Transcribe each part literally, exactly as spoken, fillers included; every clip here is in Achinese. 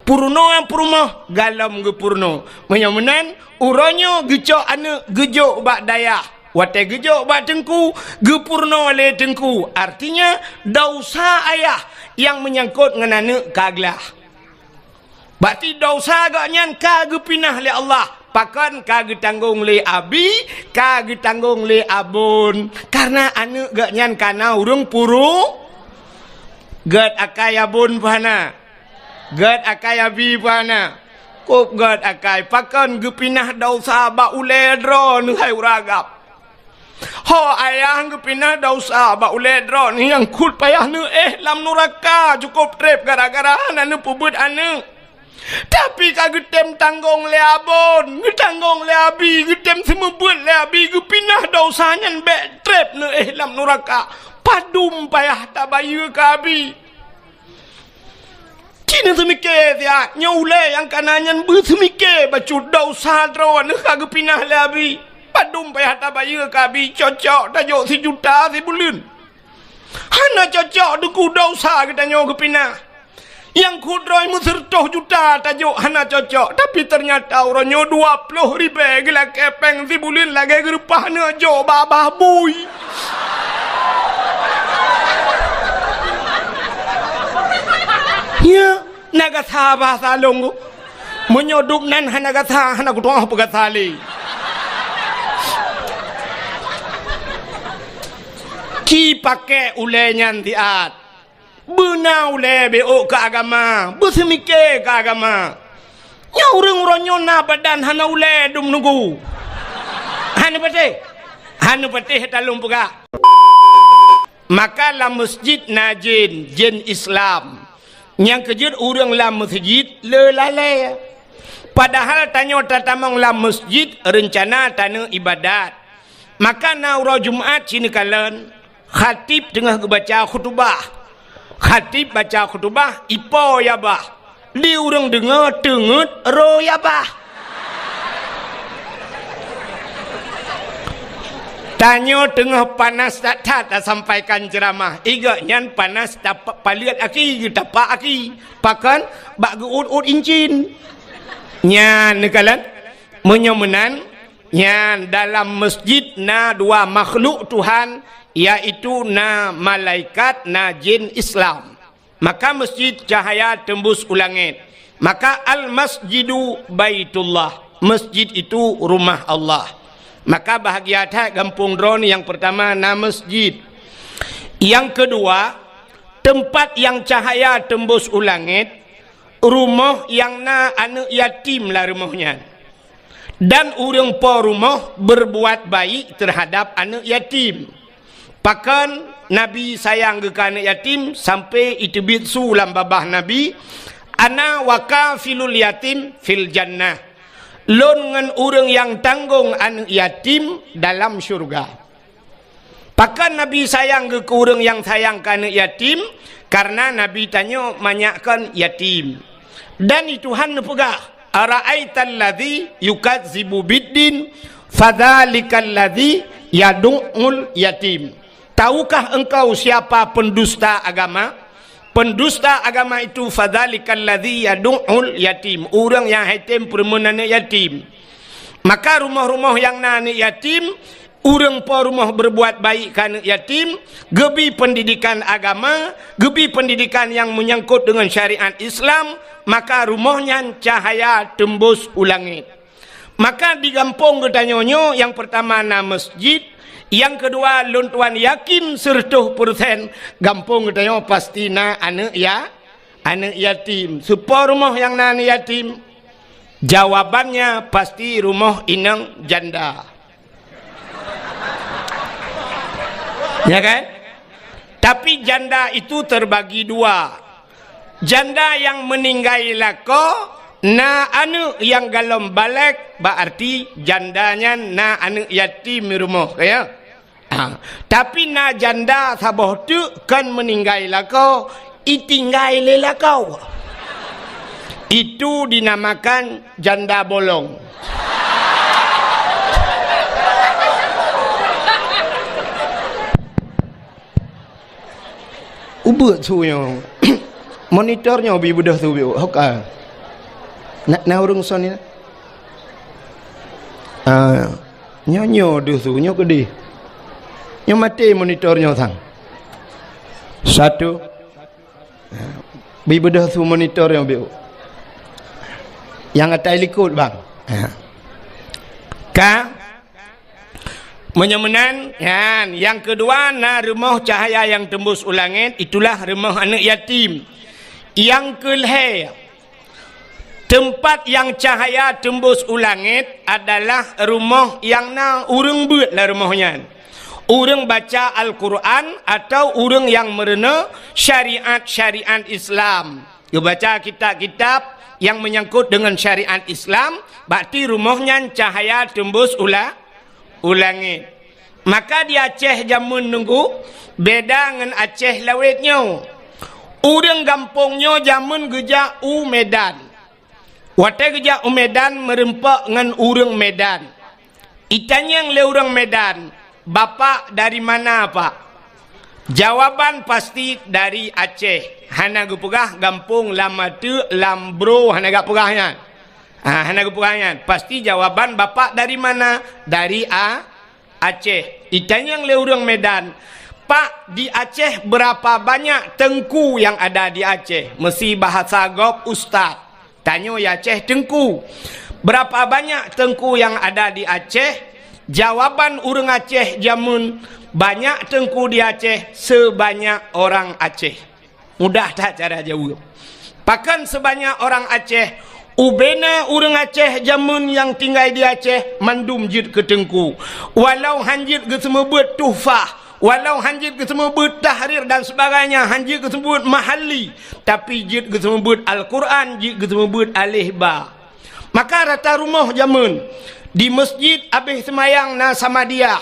Peurunoe peurumoh, galom geupeurunoe. Meunyoe meunan, uroe nyoe geucok aneuëk geujok bak dayah. Watée geujok bak teungku, geupeurunoe lé teungku. Artinya, desya ayah nyang meunyangkot ngon aneuëk ka glah. Berarti desya gobnyan ka geupinah lé Allah. Pakon? Ka geutanggong lé abi, ka geutanggong lé abon. Karena aneuëk gobnyan ka na ureuëng puru. Gét akai abon peue hana? Gét akai abi peue hana? Kôb gét akai. Pakon? Geupinah desya bak ulée droeneuh hai ureuëng agam. Ho ayah geupinah desya bak ulée droeneuh nyang kheun payah neuéh lam nuraka cukôp treb gara-gara hana neupeubuet aneuëk. Tapi ka geutem tanggong lé abon, geutanggong lé abi, geutem seumeubeuet lé abi, geupinah desya nyan bék treb neuéh lam nuraka. Padum payah tabayeue keu abi. Ci neuseumiké siat, nyoe ulée nyang ka na nyan beuseumike bacut desya droeneuh ka geupinah lé abi. Padum payah tabayeue keu abi, cocok tajok sijuta sibuleuen. Hana cocok, teungku, desya geutanyoe geupinah. Nyang kheun droe meusireutôh juta tajok hana cocok, tapi teunyata uroe nyoe dua ploh ribée geulakée péng sibuleuen lagée geureupah neuh jok bak babah bui. Ya, na gasa bahasa lôn. Meunyoe dum nan hana gasa, hana kutu'oh peugasa lé. Ci paké ulée nyan siat. Beuna ulée bék keu agama, beuseumike keu agama. Nyoe ureuëng uroe nyoe na badan hana ulée dum nunggu. Hana patéh. Hana patéh talôn peugah. Maka lam meuseujid na jén, jén Islam. Nyang keujeuet ureuëng lam meuseujid le lalée. Padahal tanyoe tatamong lam meuseujid reuncana taneuk iébadat. Maka na uroe Jumat ci neukalon, khatib teungoh geubaca khutubah. Khatib baca khutubah, ipo ya bah. Di ureuëng deungoe teungeut roh ya bah. Tanyoe teungoh panas that-that tasampaikan ceuramah. Igok nyan panas tapa-, paleuet aki, geutapak aki. Pakon? Bak geuôt-ôt incin. Nyan neukalon. Meunyoe meunan, nyan dalam meuseujid na dua makhluk Tuhan, yaitu na malaikat, na jén Islam. Maka meuseujid cahya teumbus u langét. Maka al-masjidu baitullah. Meuseujid itu rumah Allah. Maka bahagia that gampông droeneuh nyang peurtama na meuseujid. Nyang keudua, teumpat nyang cahya teumbus u langét, rumoh nyang na aneuëk yatim lam rumoh nyan. Dan ureuëng po rumoh beurbuat baik teuhadab aneuëk yatim. Pakon Nabi sayang geuh keu aneuëk yatim sampoe iteubiet su lam babah Nabi, "Ana wa kafilul yatim fil jannah." Lôn ngon ureuëng nyang tanggong aneuëk yatim dalam syeuruga. Pakon Nabi sayang geuh keu ureuëng nyang sayang keu aneuëk yatim? Kareuna Nabi tanyoe manyak kon yatim. Dan di Tuhan neupeugah, "Ara'aital ladzi yukazzibu biddin, fadzalikal ladzi yadu'ul yatim." Tahukah engkau siapa pendusta agama? Pendusta agama itu, fadzalikal ladzi yadu'ul yatim, ureuëng nyang hai tem peureumeun aneuëk yatim. Maka rumoh-rumoh nyang na aneuëk yatim, ureuëng po rumoh beurbuat baik keu aneuëk yatim, geubi peundidikan agama, geubi peundidikan nyang meunyangkot deungon syariat Islam, maka rumoh nyan cahya teumbus u langét. Maka di gampông geutanyoe nyoe, nyang peurtama na meuseujid, nyang keudua lôn tuan yakin seureutôh peureusén gampông geutanyoe pasti na aneuëk ya-, aneuëk yatim. Soe po rumoh nyang na aneuëk yatim? Jawabannya pasti rumoh inong janda. Ya kan? Tapi janda itu terbagi dua. Janda nyang meuninggai lakoe, na aneuëk nyang galom balek, bak arti janda nyan na aneuëk yatim di rumoh, ya. Ha. Tapi na janda saboh teuk kon meuninggai lakoe, itinggai lé lakoe. Itu dinamakan janda bolong. Ubeut su nyoe. Monitor nyoe bi beudôh su biôk. Hoka. Na, na ureuëng son ni na? Ah, nyoe, nyoe deuh su, nyoe keudeh. Nyoe maté monitor nyoe sang. Satu. Bi beudôh su monitor nyang biôh. Nyang atai likot, bang. Ha. Ka? Meunyoe meunan, nyan. Nyang keudua, na rumoh cahaya nyang teumbus u langét, itulah rumoh aneuëk yatim. Nyang keulhée, teumpat nyang cahaya teumbus u langét adalah rumoh nyang na ureuëng beuet lam rumoh nyan. Ureuëng baca Al-Quran atau ureuëng nyang meurunoe syariat-syariat Islam. Geubaca kitab-kitab nyang meunyangkot deungon syariat Islam, berarti rumoh nyan cahaya teumbus u la-, u langét. Maka di Aceh jameun nunggu beda ngon Aceh lawét nyoe. Ureuëng gampông nyoe jameun geujak u Medan. Watée geujak u Medan meureumpok ngon ureuëng Medan. Itanyong lé ureuëng Medan, "Bapak dari mana, Pak?" Jawaban pasti dari Aceh. Hana geupeugah gampông lam ateuk, lam bro, hana geupeugah nyan. Ha, hana geupeugah nyan. Pasti jawaban, "Bapak dari mana?" Dari A-, Aceh. Itanyong lé ureuëng Medan, "Pak, di Aceh berapa banyak teungku yang ada di Aceh?" Meusi bahasa gob ustaz. Tanyoe di Aceh teungku. Berapa banyak teungku yang ada di Aceh? Jawaban ureuëng Aceh jameun, banyak teungku di Aceh sebanyak orang Aceh. Mudah that cara jaweueb. Pakon sebanyak orang Aceh? Ubena ureuëng Aceh jameun nyang tinggai di Aceh mandum jeuet keu teungku. Walau han jeuet geuseumeubeuet tuhfah, walau han jeuet geuseumeubeuet tahrir dan sebagainya, han jeuet geuseumeubeuet mahalli, tapi jeuet geuseumeubeuet Al-Quran, jeuet geuseumeubeuet aleh ba. Maka rata rumoh jameun, di masjid abéh seumayang na Samadiyah,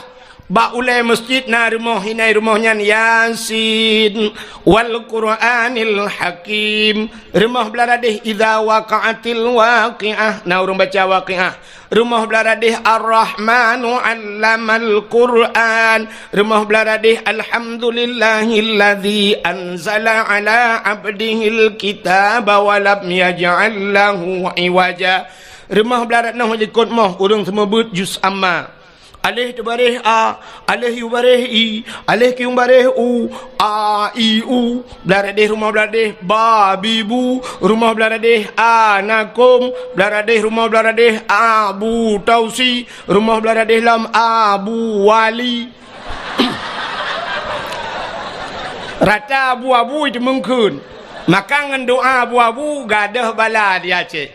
bak ulée masjid na rumoh, inan rumoh nyan Yasin wal Qur'anil Hakim. Rumoh blah radeh Idza Waqa'atil Waqi'ah, na ureuëng baca Waqi'ah. Rumoh blah radeh Ar-Rahmanu 'Allamal Qur'an. Rumoh blah radeh Alhamdulillahilladzi anzala 'ala 'abdihil kitaba wa lam yaj'al lahu 'iwaja. Rumoh blah radeh noh likot moh ureuëng seumeubeuet juz amma. Aleh teubareh a, aleh yue bareh i, aleh kieng bareh u, a, i, u. Blah radeh rumoh blah radeh ba, bi, bu. Rumoh blah radeh a, na kôm. Blah radeh rumoh blah radeh a, bu, tausi. Rumoh blah radeh lam a, bu, wali. Rata abu-abu itu meungkheun. Maka ngon doa abu-abu gadôh bala di Aceh.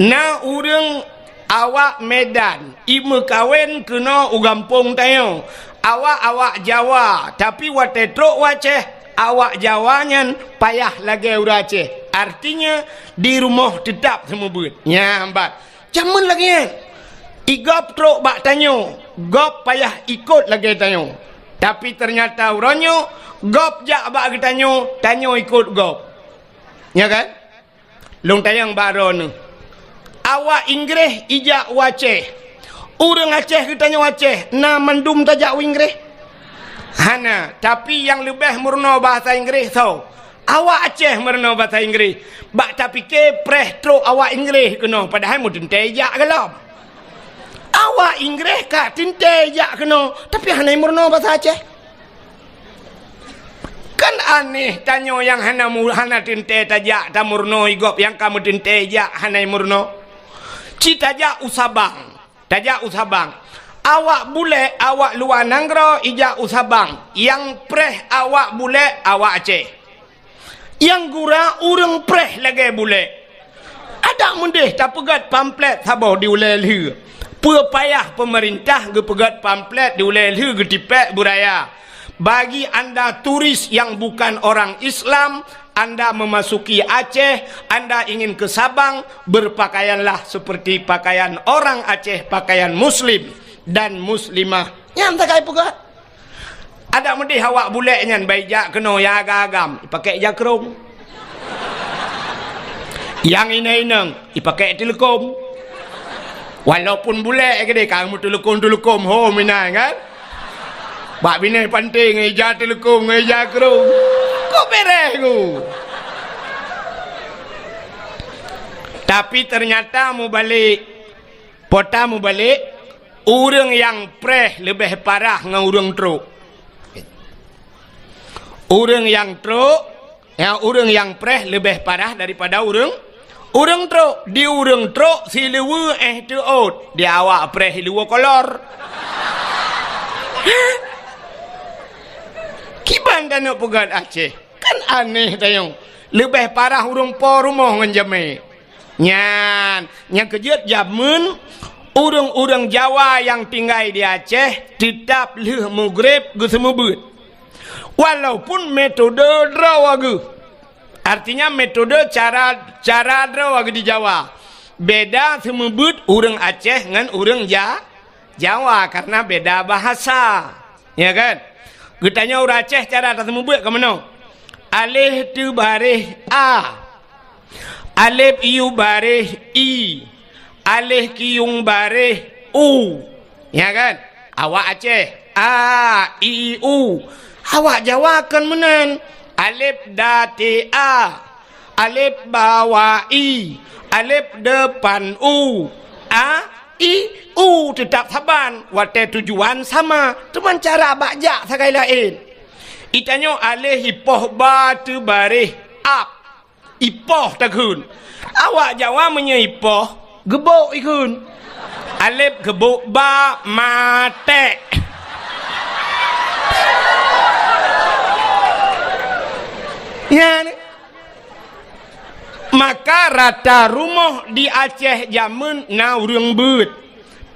Na ureuëng awak Medan, imeukawen keunoe u gampông tanyoe. Awak-awak Jawa, tapi watée trok u Aceh, awak Jawa nyan payah lagée ureuëng Aceh. Artinya, di rumoh teutap seumeubeuet. Nyan bat. Jameun lagée nyan. I gob trok bak tanyoe, gob payah ikot lagée tanyoe. Tapi teunyata uroe nyoe, gob jak bak geutanyoe, tanyoe ikot gob. Nya kan? Lôn tanyong bak droeneuh. Awak Inggréh ijak u Aceh. Ureuëng Aceh geutanyoe Aceh, na mandum tajak u Inggréh? Hana, tapi nyang leubeh meurunoe bahasa Inggréh soe? Awak Aceh meurunoe bahasa Inggréh. Bak tapike preh trok awak Inggréh keunoe, padahai meuteuntée ijak gohlom. Awak Inggréh ka teuntée ijak keunoe, tapi hana meurunoe bahasa Aceh. Kan aneh, tanyoe nyang hana mu-, hana teuntée tajak tameurunoe i gob nyang ka meuteuntée jak hana meurunoe. Ci tajak u Sabang, tajak u Sabang. Awak bulek, awak luwa nanggroe ijak u Sabang. Nyang preh awak bulek, awak Aceh. Nyang gura ureuëng preh lagée bulek. Adak meudeh tapeugét pamflet saboh di ulée lheueh. Peue payah peumeurintah geupeugét pamflet di ulée lheueh geutipék beuraya. Bagi anda turis yang bukan orang Islam, anda memasuki Aceh, anda ingin ke Sabang, berpakaianlah seperti pakaian orang Aceh, pakaian muslim dan muslimah. Nyan sagai peugét. Adak meudeh awak bulek nyan bai jak keunoe ya agam-agam, ipakék jakrong. Nyang inong-inong, ipakék teuleukom. Walaupun bulek keudeh ka meuteuleukom-teuleukom ho meunan kan. Bak binéh panté ngon ija teuleukom, ngon ija krong. Kok bereh ku? Tapi ternyata mubalek, pota mubalek, ureuëng nyang preh leubeh parah ngon ureuëng trok. Ureuëng nyang trok, ya, ureuëng nyang preh leubeh parah daripada ureuëng, ureuëng trok. Di ureuëng trok siluweue éh teuôt, di awak preh siluweue kolor. Kiban tanyoe peugét Aceh. Kan aneh tanyoe. Leubeh parah ureuëng po rumoh ngon jamé. Nyan, nyang keujeuet jameun ureuëng-ureuëng Jawa nyang tinggai di Aceh teutab lheueh mugreb geuseumeubeut. Walaupun metode droe geuh. Artinya metode cara, cara droe geuh di Jawa. Beda seumeubeut ureuëng Aceh ngon ureuëng Ja-, Jawa karena beda bahasa. Ya kan? Geutanyoe ureuëng Aceh cara taseumeubeut ka meunoe. Aleh teubareh a. Alef yu bareh i. Aleh kiyueng bareh u. Ya kan? Awak Aceh a, i, u. Awak Jawa kon meunan. Alef da te a. Alef ba wa i, alef depan u, a, i, u teutab saban, watée tujuan sama, teuma cara bak jak sagai laén. Itanyoe aleh ipoh ba teubareh ab, ipoh takheun. Awak Jawa meunyoe ipoh, geubok ikheun. Alef geubok ba matek. Ya, ni. Maka rata rumoh di Aceh jameun na ureuëng beuet.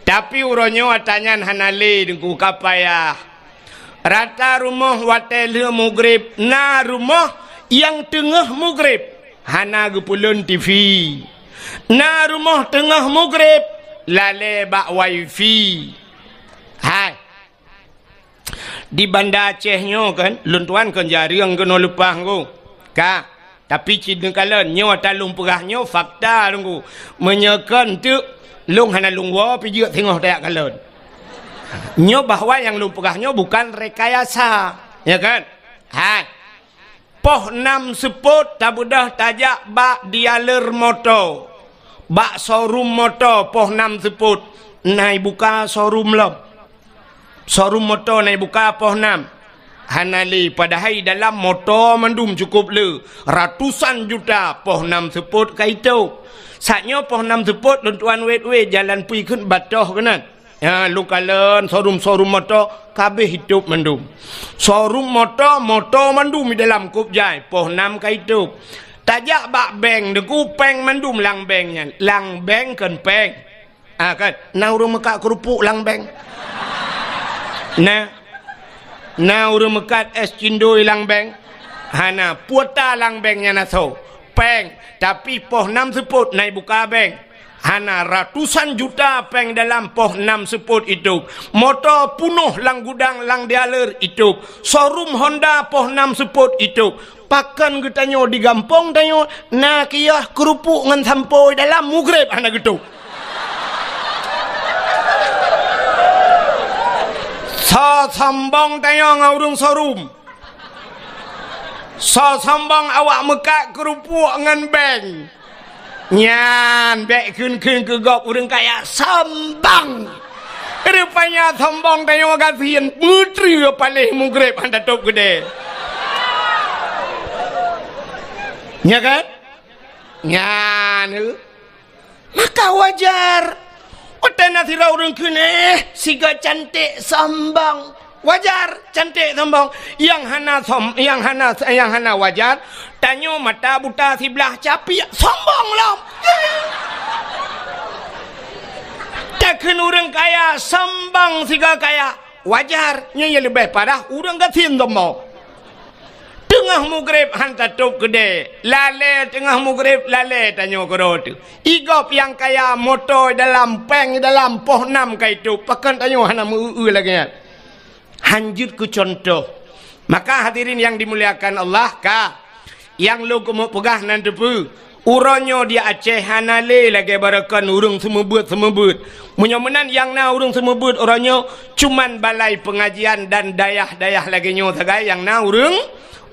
Tapi uroe nyoe atanyan hana lé deungon ka payah. Rata rumoh watée lheueh mugreb na rumoh nyang teungoh mugreb hana geupeulon T V. Na rumoh teungoh mugreb lalée bak wifi. Hai. Di Banda Aceh nyoe kan, lôn tuan kon jareueng keunoe leupah ngku. Ka, tapi cit neukalon nyoe ata lôn peugah nyoe fakta ngku. Meunyoe kon teuk lôn hana lôn woe pih jeuet singoh tajak kalon. Nyoe bahwa nyang lôn peugah nyoe bukan rekayasa, ya kan? Hai. Poh nam seupôt tabeudôh tajak bak dialer moto. Bak showroom moto poh nam seupôt na ibuka showroom lom. Showroom moto na ibuka poh nam. Hana lé, padahai dalam moto mandum cukup le. Ratusan juta poh nam seupôt ka itôb. Saat nyoe poh nam seupôt lôn tuan wét-wét jalan pui kheun batoh keunan. Ya, lôn kalon showroom-showroom moto kabeh itôb mandum. Showroom moto, moto mandum di dalam kôb jai, poh nam ka itôb. Tajak bak bank, deungon péng mandum lam bank nyan. Lam bank kon péng. Ah, kan? Na ureuëng meukat keurupuk lam bank? Na. Na ureuëng meukat es cindoi lam bank? Hana. Kuota lam bank nyan asoe. Péng. Tapi poh nam seupôt na ibuka bank. Hana, ratusan juta péng dalam poh nam seupôt itôb. Moto punoh lam gudang lam dialer itôb. Showroom Honda poh nam seupôt itôb. Pakon geutanyoe di gampông tanyoe na kios keurupuk ngon sampoe dalam mugreb hana geutôb. Soe sombong tanyoe ngon ureuëng showroom. Soe sombong awak meukat keurupuk ngon bank. Nyan bék kheun-kheun keu gob ureuëng kaya sombong. Rupanya sombong tanyoe gasien meutreue paléh mugreb hana tôb keudée. Nya kan? Nyan. Maka wajar. Watée na sidroe ureuëng kheun, "Eh, siga cantik sombong." Wajar, cantik sombong. Nyang hana som-, nyang hana, nyang hana wajar, tanyoe mata buta siblah capiak sombong lom. Takheun ureuëng kaya sombong siga kaya. Wajar, nyan nyang leubeh parah ureuëng gasien sombong. Teungoh mugreb han tatôb keudée, lalée teungoh mugreb lalée tanyoe keudroe teuh. Igob nyang kaya moto dalam péng dalam poh nam ka itôb, pakon tanyoe hana meu-eu lagée nyan. Han jeuet keu cuntoh. Maka hadirin nyang dimuliakan Allah, ka Nyang lôn keumeung peugah nan teupeue, uroe nyoe di Aceh hana lé lagée baroekon ureuëng seumeubeuet-seumeubeuet. Meunyoe meunan nyang na ureuëng seumeubeuet uroe nyoe cuman balai peungajian dan dayah-dayah lagée nyoe sagai nyang na ureuëng,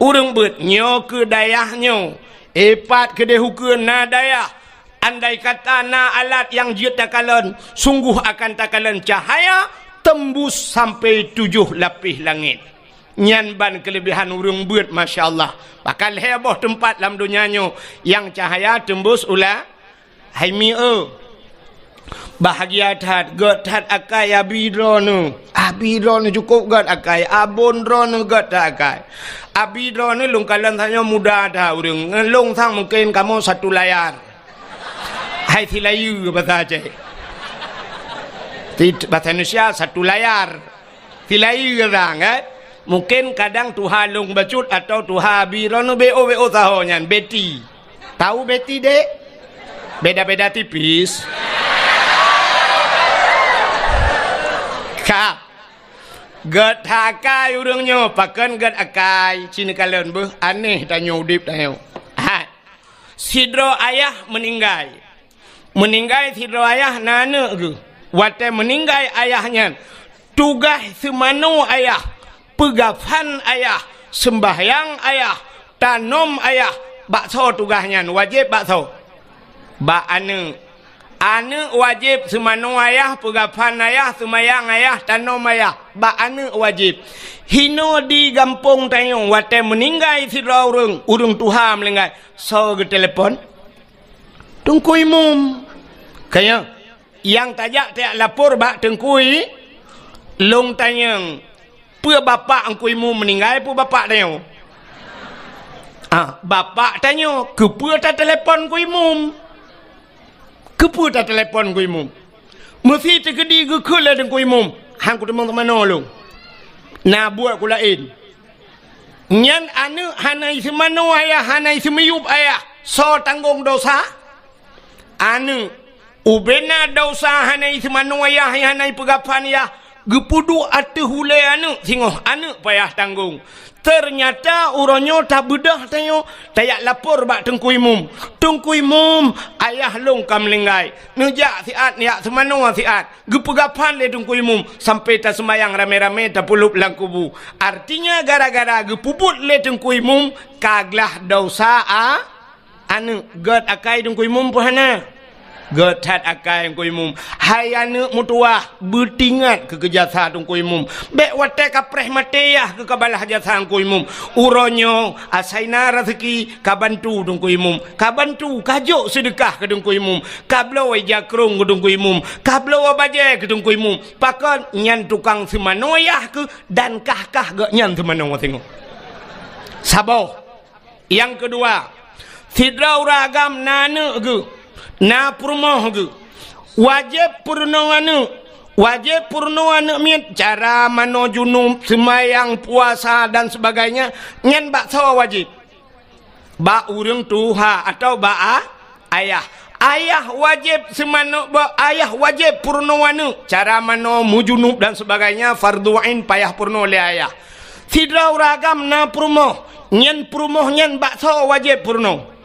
ureuëng beuet. Nyoe keu dayah nyoe, ipat keudeh ukeue na dayah. Andai kata na alat nyang jeuet takalon, sungguh akan takalon cahya tembus sampai tujoh lapéh langét. Nyan ban keuleubehan ureuëng beuet, masya Allah. Bahkan lhée boh teumpat lam donya nyoe nyang cahya tembus u la-, hai mi eu. Bahagia that, gét that akai abi droeneuh. Abi droeneuh cukôp gét akai, abon droeneuh gét that akai. Abi droeneuh lôn kalon tanyoe muda that ureuëng. Ngon lôn sang mungken kamoe satu layar. Hai silayeue basa Aceh. Ti-, basa Indonesia satu layar. Silayeue sang, eh? Mungken kadang tuha lôn bacut atau tuha abi droeneuh B O, B O saho nyan, Betty. Tahu Betty, Dek? Beda-beda tipis. Ka. Gét that akai ureuëng nyoe, pakon gét akai, ci neukalon beuh, aneh tanyoe udeb tanyoe. Hai. Sidroe ayah meuninggai. Meuninggai sidroe ayah na aneuëk geuh. Watée meuninggai ayah nyan, tugaih seumanoe ayah, peugafan ayah, seumbahyang ayah, tanom ayah. Bak soe tugaih nyan? Wajéb bak soe? Bak aneuëk. Aneuëk wajéb seumanoe ayah, peugafan ayah, seumayang ayah, tanom ayah. Bak aneuëk wajéb. Hinoe di gampông tanyoe, watée meuninggai sidroe ureuëng, ureuëng tuha meuninggai, soe geutelepon? Teungku Imum. Kaya, nyang tajak tajak lapor bak Teungku I-, lôn tanyong, peue bapak Teungku Imum meuninggai, peue bapak tanyoe? Ah, bapak tanyoe, keupeue tatelepon Teungku Imum? Keupeue tatelepon Teungku Imum? Meusi teukeudi geukheun lé Teungku Imum, han kuteumong teumanoe lôn. Na buet ku laén. Nyan aneuëk hana iseumanoe ayah, hana iseumiyueb ayah. Soe tanggong dosa? Aneuëk. Ubena dosa hana iseumanoe ayah, hana ipeugafan ayah, geupeuduek ateueh ulée aneuëk singoh, aneuëk payah tanggong. Teunyata uroe nyoe tabeudôh tanyoe, tajak lapor bak Teungku Imum. Teungku Imum, ayah lôn ka meuninggai. Neujak siat, neujak seumanoe siat. Geupeugafan lé Teungku Imum, sampai taseumayang ramé-ramé tapeulop lam kubu. Artinya gara-gara geupeubuet lé Teungku Imum, ka glah dosa a-, aneuëk. Gét akai Teungku Imum peue hana? Gét that akai Teungku Imum. Hai aneuëk meutuwah, beutingat keu, keu jasa Teungku Imum. Bék watée kapreh maté yah keu kabalah jasa Teungku Imum. Uroe nyoe asai na raseuki kabantu Teungku Imum. Kabantu, kajok seudeukah keu Teungku Imum. Kabloe ija krong keu Teungku Imum. Kabloe bajée keu Teungku Imum. Pakon nyan tukang seumanoe yah keuh dan kah-kah geuh nyan seumanoe singoh. Saboh. Nyang keudua, sidroe ureuëng agam na aneuëk geuh, na peurumoh geuh. Wajéb peurunoe aneuëk. Wajéb peurunoe aneuëk miet cara manoe junub, seumayang, puasa dan sebagainya, nyan bak soe wajéb? Bak ureuëng tuha atau bak a-, ayah. Ayah wajéb seumanoe, bak ayah wajéb peurunoe aneuëk cara manoe, meujunub dan sebagainya, fardhu ain payah peurunoe lé ayah. Sidroe ureuëng agam na peurumoh, nyan peurumoh nyan bak soe wajéb peurunoe?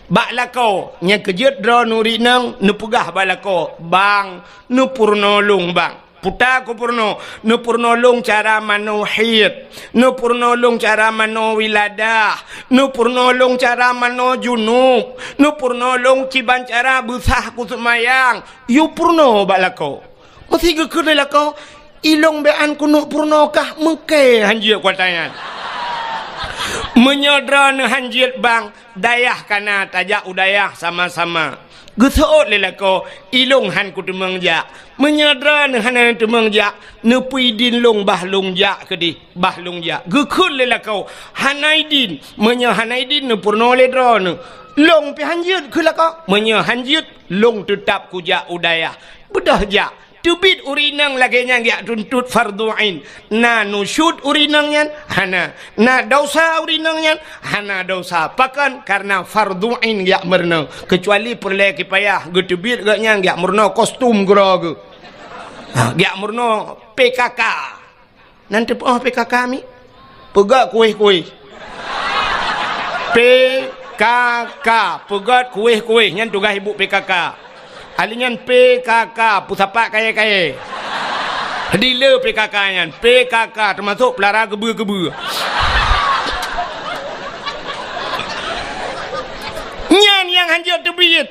Bak lakoe. Nyang keujeuet droeneuh ureuëng inong neupeugah bak lakoe, "Bang, neupeurunoe lôn, Bang." Puta kupeurunoe, neupeurunoe lôn cara manoe haid, neupeurunoe lôn cara manoe wiladah, neupeurunoe lôn cara manoe junub, neupeurunoe lôn kiban cara beusah kuseumayang, yue peurunoe bak lakoe. Meusi geukheun lé lakoe, "Ilôn bék an keuneuk peurunoe kah, meuké han jeuet kuata nyan." Meunyoe droeneuh han jeuet bang, dayah kana tajak u dayah sama-sama. Geuseuôt lé lakoe, "Ilôn han kuteumeung jak." Meunyoe droeneuh hana teumeung jak, "Neupeuidin lôn bah lôn jak keudeh, bah lôn jak." Geukheun lé lakoe, "Hana idin." Meunyoe hana idin, neupeurunoe lé droeneuh, "Lôn pih han jeuet," kheun lakoe. "Meunyoe han jeuet, lôn teutab kujak u dayah." Beudôh jak. Teubiet ureuëng inong lagée nyan geujak tuntot fardhu ain. Na nusyuz ureuëng inong nyan? Hana. Na desya ureuëng inong nyan? Hana desya. Pakon? Kareuna fardhu ain geujak meurunoe. Keucuali peureulée kipayah geuteubiet geuh nyan geujak meurunoe kostum keudroe geuh. Ha, geujak meurunoe P K K. Nan teupeue P K K mi? Peugét kuéh-kuéh. P K K, peugét kuéh-kuéh, nyan tugaih ibu P K K. Ahli nyan P K K, peusapat kayée-kayée. Dealer P K K nyan, P K K teumasok peulara geubeue-geubeue. Nyan nyang hanjeuet teubiet.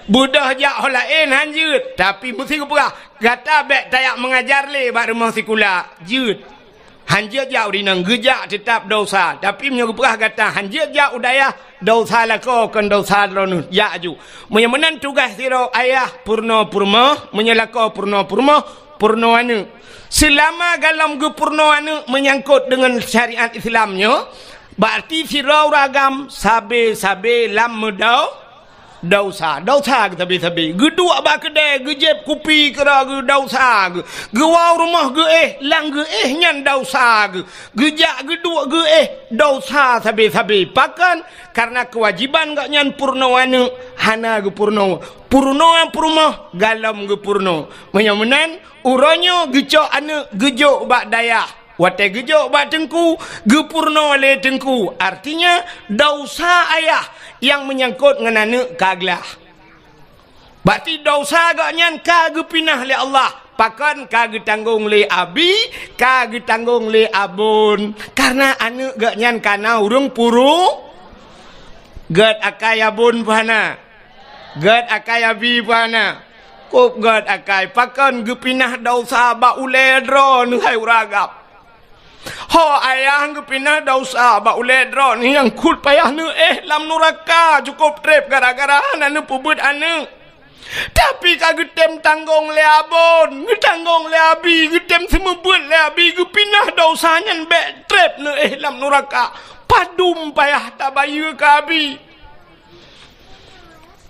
Beudôh jak ho laén han jeuet, tapi meusi geupeugah, gata bék tajak meungajar lé bak rumoh sikula, jeuet. Han jeuet jak u rinang, geujak teutab desya. Tapi meunyoe geupeugah gata han jeuet jak u dayah, desya lakoe kon desya droeneuh, jak aju. Meunyoe meunan tugaih sidroe ayah peurunoe peurumoh, meunyoe lakoe peurunoe peurumoh, peurunoe aneuëk. Seulama golom geupeurunoe aneuëk meunyangkot deungon syariat Islam nyoe, berarti sidroe ureuëng agam sabe-sabe lam meudau-, desya. Desya geusabe-sabe. Geuduek bak keudè, geujép kupi keudroe geuh desya geuh. Geuwoe u rumoh geuéh, lam geuéh nyan desya geuh. Geujak geuduek geuéh, desya sabe-sabe. Pakon? Kareuna keuwajéban gobnyan peurunoe aneuëk hana geupeurunoe. Peurunoe peurumoh golom geupeurunoe. Meunyoe meunan, uroe nyoe geucok aneuëk geujok bak dayah. Watée geujok bak teungku, geupeurunoe lé teungku. Artinya, desya ayah nyang meunyangkot ngon aneuëk ka glah. Berarti desya gobnyan ka geupinah lé Allah. Pakon? Ka geutanggong lé abi, ka geutanggong lé abon. Kareuna aneuëk gobnyan ka na ureuëng puru-, gét akai abon peue hana? Gét akai abi peue hana? Kop gét akai. Pakon? Geupinah desya bak ulée droeneuh, hai ureuëng agam. Ho ayah geupinah desya bak ulée droeneuh, nyang kheun payah neuéh lam nuraka cukôp treb gara-gara hana neupeubuet aneuëk. Tapi ka geutem tanggong lé abon, geutanggong lé abi, geutem seumeubeuet lé abi, geupinah desya nyan bék treb neuéh lam nuraka. Padum payah tabayeue keu abi.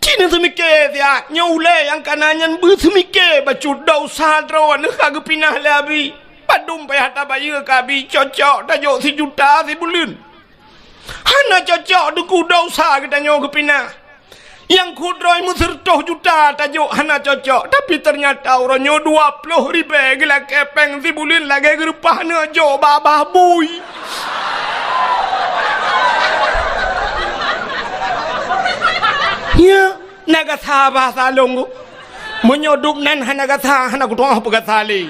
Ci neuseumiké siat, nyoe ulée nyang kana nyan beuseumike bacut desya droeneuh ka geupinah lé abi. Padum payah tabayeue keu abi, cocok tajok sijuta sibuleuen. Hana cocok, Teungku, desya geutanyoe geupinah. Nyang kheun droe meuseureutoh juta tajok hana cocok, tapi teunyata uroe nyoe dua ploh ribée geulakée péng sibuleuen lagée geureupah neuh jok bak babah bui. Ya, na gasa bahasa lôn. Meunyoe dum nan hana gasa, hana kutu'oh peugasa lé.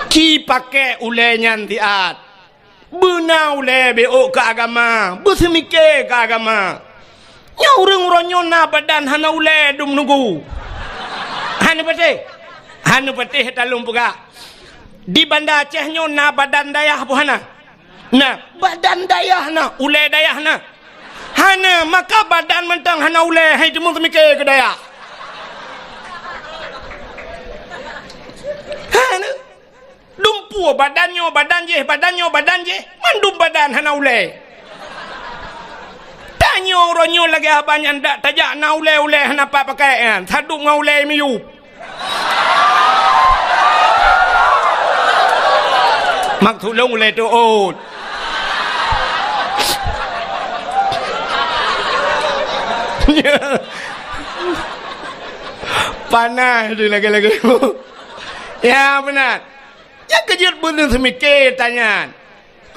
Ci paké ulée nyan siat. Beuna ulée beuôk keu agama, beuseumike keu agama. Nyoe ureuëng uroe nyoe na badan hana ulée dum nunggu. Hana patéh. Hana patéh talôn peugah. Di Banda Aceh nyoe na badan dayah peue hana? Na, badan dayah na, ulée dayah na. Hana, maka badan mantong hana ulée, hai teumeuseumike keu dayah. Hana. Dumpeue badan nyoe, badan jéh, badan nyoe, badan jéh, mandum badan hana ulée. Tanyoe uroe nyoe lagée haba nyan dak tajak na ulée-ulée hana pat pakai nyan, sadub ngon ulée miyueb. Maksud lôn ulée teuôt. Panas tu lagée-lagée. Ya, beuna. Nyang keujeuet beuneuh seumike tanyan.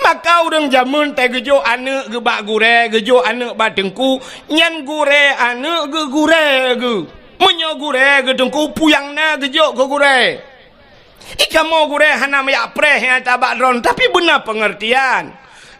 Maka ureuëng jameun teuh geujok aneuëk geuh bak gurée, geujok aneuëk bak teungku, nyan gurée aneuëk geuh gurée geuh. Meunyoe gurée geuh teungku, peue nyang na geujok keu gurée. Ikamoe gurée hana meuyak preh nyang tabak droen, tapi beuna peungeurtian.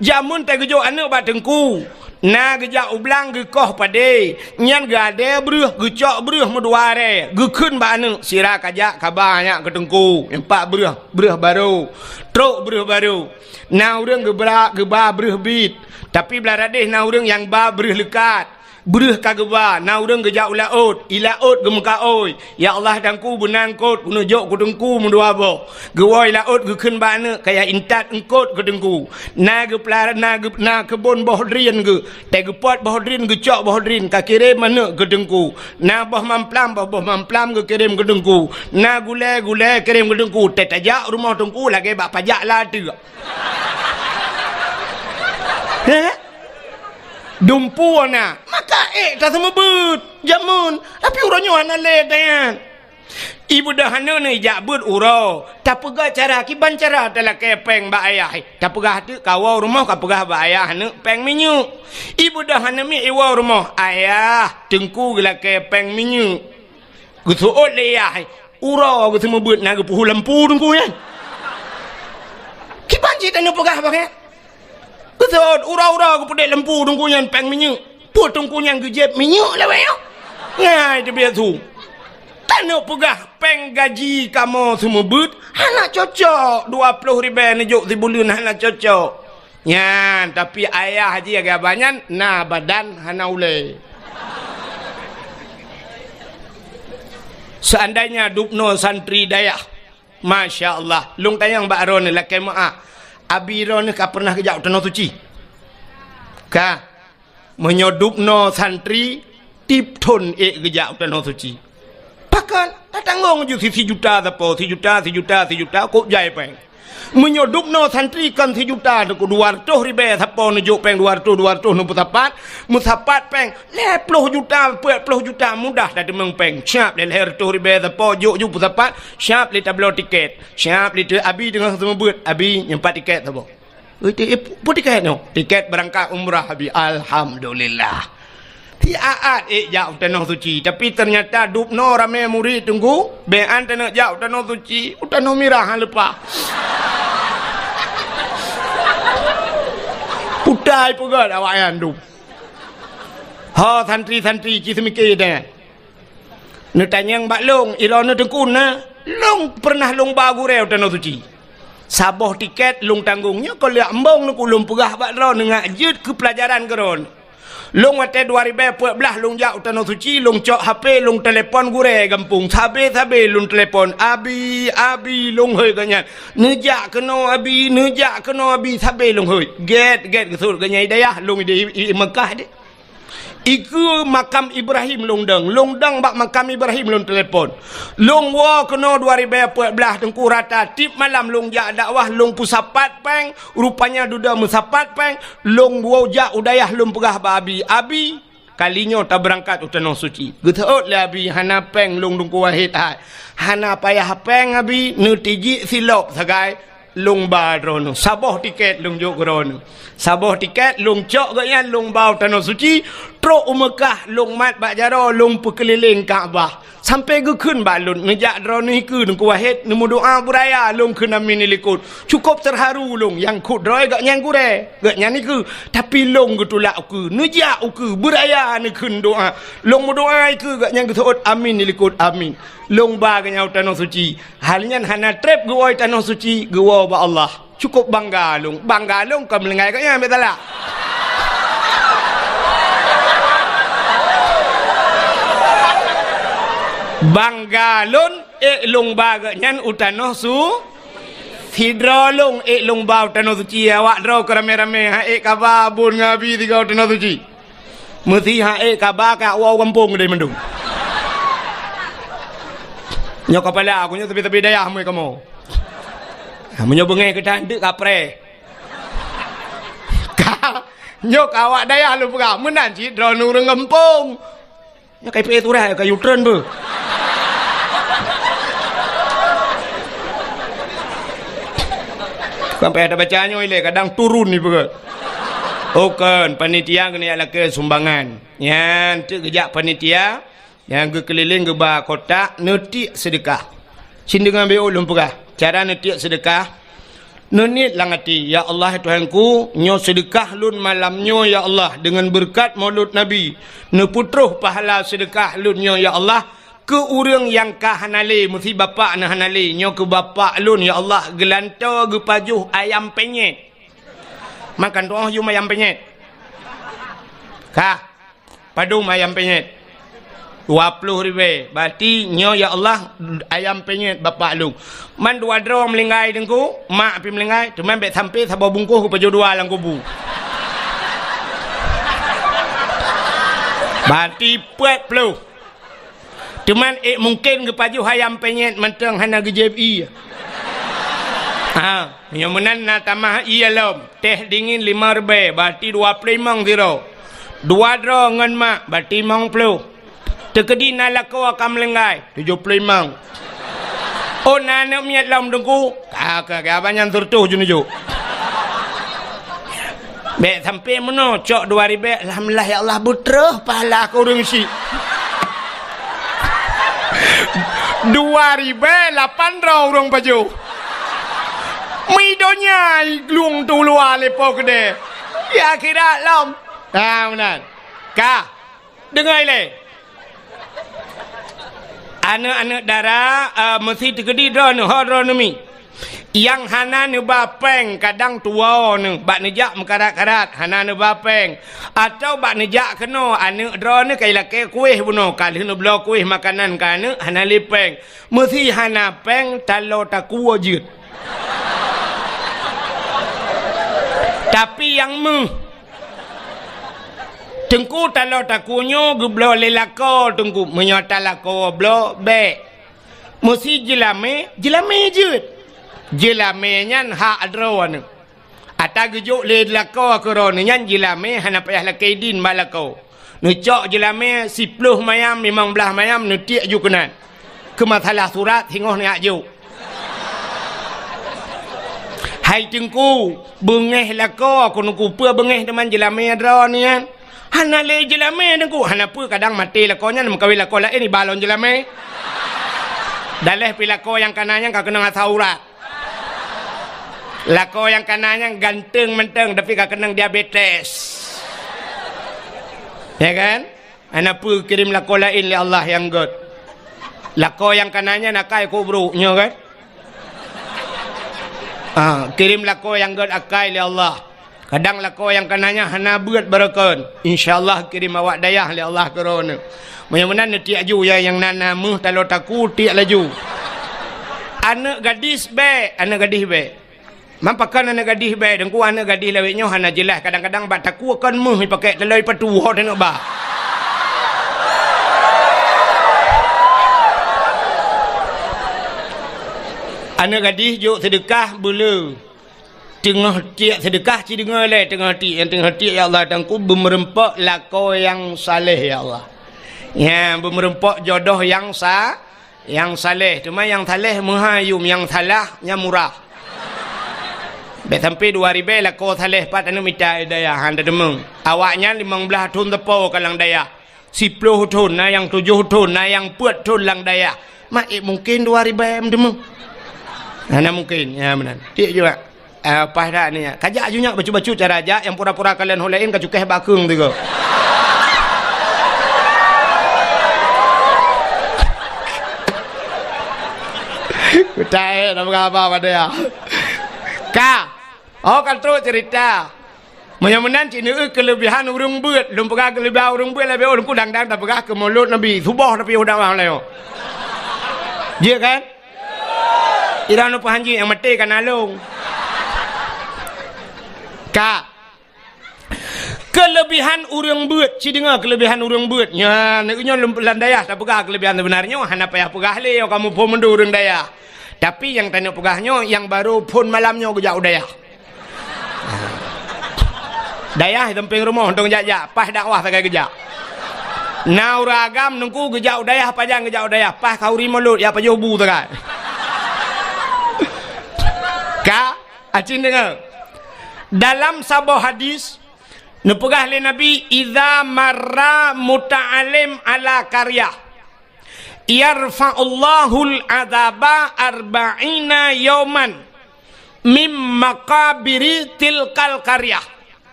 Jameun teuh geujok aneuëk bak teungku, na geujak u blang geukoh padé, nyan geuadée breueh, geucok breueh meudua arée, geukheun bak aneuëk, "Sira kajak kaba nyak keu teungku, empat breueh, breueh barô, trok breueh barô." Na ureuëng geubra-, geuba breueh bit, tapi blah radeh na ureuëng nyang ba breueh leukat. Breueh ka geuba, na ureuëng geujak u laôt, i laôt geumeukaôi, "Ya Allah, teungku beuna eungkôt, keuneuk jok keu teungku meudua boh." Geuwoe i laôt geukheun bak aneuëk, "Kajak intat eungkôt keu teungku." Na geupeulara-, na geu-, na keubon boh drien geuh, teuh geupot boh drien, geucok boh drien, ka kirém aneuëk keu teungku. Na boh mamplam, boh, boh mamplam geukirém keu teungku. Na gulée, gulée kirém keu teungku, teuh tajak rumoh teungku lagée bak pajak lateuek. Heh? Dumpeue na, maka ék taseumeubeuet jameun, tapi uroe nyoe hana lé tanyan. Ibeudôh aneuëk nyoe ijak beuet uroe, tapeugah cara kiban cara talakée péng bak ayah. Tapeugah teuk kawoe rumoh kapeugah bak ayah aneuëk péng minyeuk. Ibeudôh aneuëk miet iwoe rumoh, "Ayah, teungku geulakée péng minyeuk." Geuseuôt lé yah, uroe geuseumeubeuet na geupeuhu lampu teungku nyan. Kiban cit tanyoe peugah bak nyan. Beutôi, uroe-uroe geupeudeh lampu teungku nyan péng minyeuk. Peue teungku nyan geujieb minyeuk lawét nyoe? Ngai teubiet su. Taneuk peugah péng gaji kamoe seumeubeuet hana cocok, dua ploh ribèe neujok sibuleuen hana cocok. Nyan, tapi ayah jih lagèe abah nyan na badan hana ulèe. Seandainya dubnoe santri dayah, masya Allah, lôn tanyong bak droeneuh lakèe meu'ah, abi droeneuh ka pernah geujak u Tanoh Suci? Ka. Meunyoe dubnoe santri, tiep thon ék geujak u Tanoh Suci. Pakon? Tatanggong ju si, sijuta sapo, sijuta, sijuta, sijuta, kok jai péng. Meunyoe dubnoe santri kon sijuta, dua reutôh ribèe sapo neujok péng dua reutôh, dua reutôh neupeusapat, meusapat péng lhèe ploh juta, peuet ploh juta, mudah tateumeung péng. Siap lé lhèe reutôh ribèe sapo jok ju peusapat, siap lé tabloe tikét, siap lé teu abi teungoh seumeubeuet, abi nyoe pat tikét sapo. Ui, ti-, eh, peue tikét nyoe? Tikét beurangkat umrah, abi. Alhamdulillah. Siat-at ék jak u Tanoh Suci, tapi teunyata dubnoe ramé murit teungku, bèk an taneuk jak u Tanoh Suci, u Tanoh Mirah han leupah. Putai peugöt awaknyan dub. Ho santri-santri ci seumike teuh. Neutanyong bak lôn, iroe neuteukun na, lôn peureunah lôn ba gurèe u Tanoh Suci. Saboh tikét lôn tanggong, nyoe kon lheueh embong neukuk lôn peugah bak droeneuh ngat jeuet keu peulajaran keu droeneuh. Lôn watèe dua ribèe peuet blah lôn jak u Tanoh Suci, lôn cok H P, lôn telepon gurèe gampông, sabe-sabe lôn telepon, "Abi, abi," lôn hôi gobnyan. "Neujak keunoe, abi, neujak keunoe, abi," sabe lôn hôi. Gèt-gèt geusut gobnyan i dayah, lôn i, i, i Meukah deh. Ikeue makam Ibrahim lôn dong. Lôn dong bak makam Ibrahim lôn telepon. Lôn woe keunoe dua ribèe peuet blah teungku rata tiep malam lôn jak dakwah lôn peusapat péng, rupanya dudoe meusapat péng, lôn woe jak u dayah lôn peugah bak abi, "Abi, kali nyoe tabeurangkat u Tanoh Suci." Geuseuôt lé abi, "Hana péng lôn Teungku Wahid hai." "Hana payah péng abi, neutijik silop sagai." Lôn ba droeneuh, saboh tikét lôn jok keu droeneuh. Saboh tikét lôn cok gobnyan lôn ba u Tanoh Suci, trok u Meukah lôn mat bak jaroe lôn peukeulileng Ka'bah. Sampoe geukheun bak lôn, "Neujak droeneuh ikeue Teungku Wahid, neumeudoa beuraya," lôn kheun, "Amin," di likot. Cukôp teuharu lôn, nyang kheun droe gobnyan gurèe, gobnyan ikeue. Tapi lôn geutulak ukeue, neujak ukeue, beuraya neukheun doa. Lôn meudoa ikeue gobnyan geuseuôt, "Amin," di likot, "Amin." Lôn ba gobnyan u Tanoh Suci. Hal nyan hana trép geuwoe Tanoh Suci, geuwoe bak Allah. Cukôp bangga lôn. Bangga lôn kon meulinggai gobnyan, bèk salah. Bangga lôn, ék lôn ba gobnyan u Tanoh Su-, sidroe lôn ék lôn ba u Tanoh Suci, awak droe keu ramé-ramé, han ék kaba bun ngon abi sigoe u Tanoh Suci. Meusi han ék kaba ka woe gampông deh mandum. Nyoe kapala aku nyoe sabe-sabe dayah mui kamoe. Ha, meunyoe beungéh geutanteuk kapreh. Ka, nyoe ka awak dayah lôn peugah, meunan cit droeneuh ureueng gampông. Nyoe ka ipeuék surat, ka U-turn beuh. Sampai ada baca nyoe ilée, kadang turun ni peugah. Oh, kon, panitia keuneuk lakée sumbangan. Nyan teuk geujak panitia, nyang geukeulileng geuba kotak, neutiek seudeukah. Cit deungon B O lôn peugah, cara neutiek seudeukah, neuniet lam até, "Ya Allah, Tuhanku, nyoe seudeukah lôn malam nyoe, ya Allah, deungon beureukat Maulud Nabi, neupeutroh pahala seudeukah lôn nyoe, ya Allah, keu ureueng nyang ka hana lé, meusi bapak na hana lé, nyoe keu bapak lôn, ya Allah, geulantoe geupajoh ayam penyet." Makan tu'oh yum ayam penyet. Ka. Padum ayam penyet? Dua ploh ribèe. Berarti nyoe, ya Allah, ayam penyet bapak lôn. Man dua droe meulinggai teungku, mak pih meulinggai, teuma bèk sampoe saboh bungkôh geupajoh dua lam kubu. Berarti peuet ploh. Teuma ék mungken geupajoh ayam penyet mantong hana geujieb ie. Ha, nyoe meunan na tamah ie lom. Teh dingin lima ribèe, berarti dua ploh limong sidroe. Dua droe ngon mak, berarti limong ploh. Teukeudi na lakoe ka meulinggai, tujoh ploh limong. Oh, na aneuk miet lom teungku, ka, ka, ka, abang nyan seureutôh ju neujok. Bèk sampoe meunoe, cok dua ribèe, alhamdulillah ya Allah, beutroh pahala keu ureueng syiek. Dua ribèe lapan droe ureueng pajoh. Mi donya i glung tu luwa lé po keudè. di akhirat lom. Ha, meunan. Ka. Deungoe lé. Aneuk-aneuk dara, eh, meusi teukeudi droeneuh, ho droeneuh mi. Nyang hana neuba péng, kadang tuwoe neuh, bak neujak meukarat-karat, hana neuba péng. Atawa bak neujak keunoe, aneuk droeneuh ka ilakée kuéh bunoe, ka lheueh neubloe kuéh makanan keu aneuk, hana lé péng. Meusi hana péng, taloe takue jeuet. Tapi nyang meuh, Teungku, taloe takue nyoe geubloe lé lakoe, Teungku. Meunyoe talakoe bloe, bék. Meusi jeulamé, jeulamé jeuet. Jeulamé nyan hak droeneuh. Ata geujok lé lakoe keu droeneuh nyan, jeulamé hana payah lakée idin bak lakoe. Neucok jeulamé siploh mayam, limong blaih mayam, neutiek ju keunan. Keu masalah surat, singoh neujak jok. Hai Teungku, beungéh lakoe keu Teungku, peue beungéh teuma jeulamé droeneuh nyan? Hana lé jeulamé Teungku, hana peue, kadang maté lakoe nyan meukawen lakoe laén iba lom jeulamé. Daléh pi lakoe nyang kana nyan ka keunong asam urat. Lakoe nyang kana nyan ganteng mantong, tapi ka keunong diabetes. Ya kan? Hana peue, kirém lakoe laén lé Allah nyang gét. Lakoe nyang kana nyan akai keu brok nyoe kan? Ah, kirém lakoe nyang gét akai lé Allah. Kadang lakoe nyang kana nyan hana beuet barokon. Insya Allah kirém awak dayah lé Allah keu droeneuh. Meunyoe meunan neutiek ju, ya, nyang na, na meuh taloe takue tiek laju. Aneuk gadis bék, aneuk gadis bék. Man pakon aneuk gadis bék, Teungku, aneuk gadis lawét nyoe hana jeulaih, kadang-kadang bak takue kon meuh ipakék taloe ipatu ho teungoh ba. Aneuk gadis jok seudeukah beuleu. Teungoh tiek seudeukah ci deungoe lé, teungoh tiek, nyang teungoh tiek, "Ya Allah, Teungku, beumeureumpok lakoe nyang saleh, ya Allah. Ya, beumeureumpok jodoh nyang sa-, nyang saleh. Teuma nyang saleh meuhai yum, nyang salah nyan murah." Bék sampai dua ribée lakoe saleh pat aneuk mita dayah, han teudeungoe. Awaknyan limong blaih thon teupo ka lam dayah. Siploh thon, na nyang tujoh thon, na nyang peuet thon lam dayah. Mak, eh, mungken dua ribée meuteumé? Hana mungken. Ya, meunan. Tiek juga. Ah, paih dak ni. Kajak ju nyak bacut-bacut cara jak, nyang pura-pura kalon ho laén ka cukéh bakeueng tiga. Kutai, nama khabar pada ya? Ka. Oh, kan trok cerita. Meunyoe meunan cit neueu keuleubihan ureuëng beuet. Lôn peugah keuleubihan ureuëng beuet lagée ulôn kudang-dang tapeugah keu mulod Nabi. Suboh tapi udang wang layoe. Jeuet kan? Ira nupeuhan jih nyang maté kana lôn. Ka. Keuleubihan ureuëng beuet, ci deungoe keuleubihan ureuëng beuet. Nya, nyoe lôn lam dayah tapeugah keuleubihan seubeunarnyoe hana payah peugah lé, kamoe phon meundu ureuëng dayah. Tapi nyang tanyoe peugah nyoe, nyang barô phon malam nyoe geujak u dayah. Dayah di sampéng rumoh, dong jak-jak, paih dakwah sagai geujak. Na ureuëng agam Teungku geujak u dayah, pajan geujak u dayah, paih khanduri mulod, ya pajoh bu sagai. Ka, acin deungoe. Dalam saboh hadis, neupeugah lé Nabi, "Idza marra muta'allim ala qaryah." "Yarfa'ullahul adzaba arba'ina yauman mim maqabiri tilkal qaryah."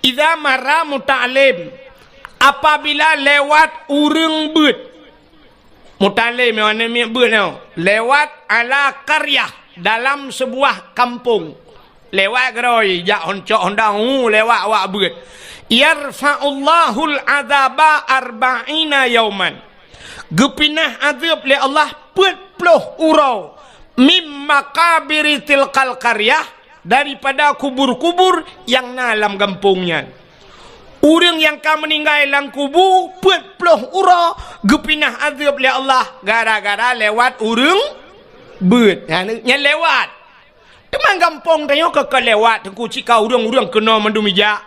Idza marra muta'allim, apabila lewat ureuëng beuet. Muta'allim nyoe, aneuk miet beuet nyoe. Lewat ala qaryah, dalam sebuah kampung. Lewat keudroe, jak hon cok hondang, hu, lewat awak beuet. "Yarfa'ullahul adzaba arba'ina yauman." Geupinah azeueb lé Allah peuet ploh uroe, "mim maqabiri tilkal qaryah", daripada kubur-kubur nyang na lam gampông nyan. Ureuëng nyang ka meuninggai lam kubu peuet ploh uroe geupinah azeueb lé Allah gara-gara lewat ureuëng beuet. Nyan, nyan lewat. Teuma gampông tanyoe ka, ka lewat, Teungku, cit ka ureuëng-ureuëng keunoe mandum ijak.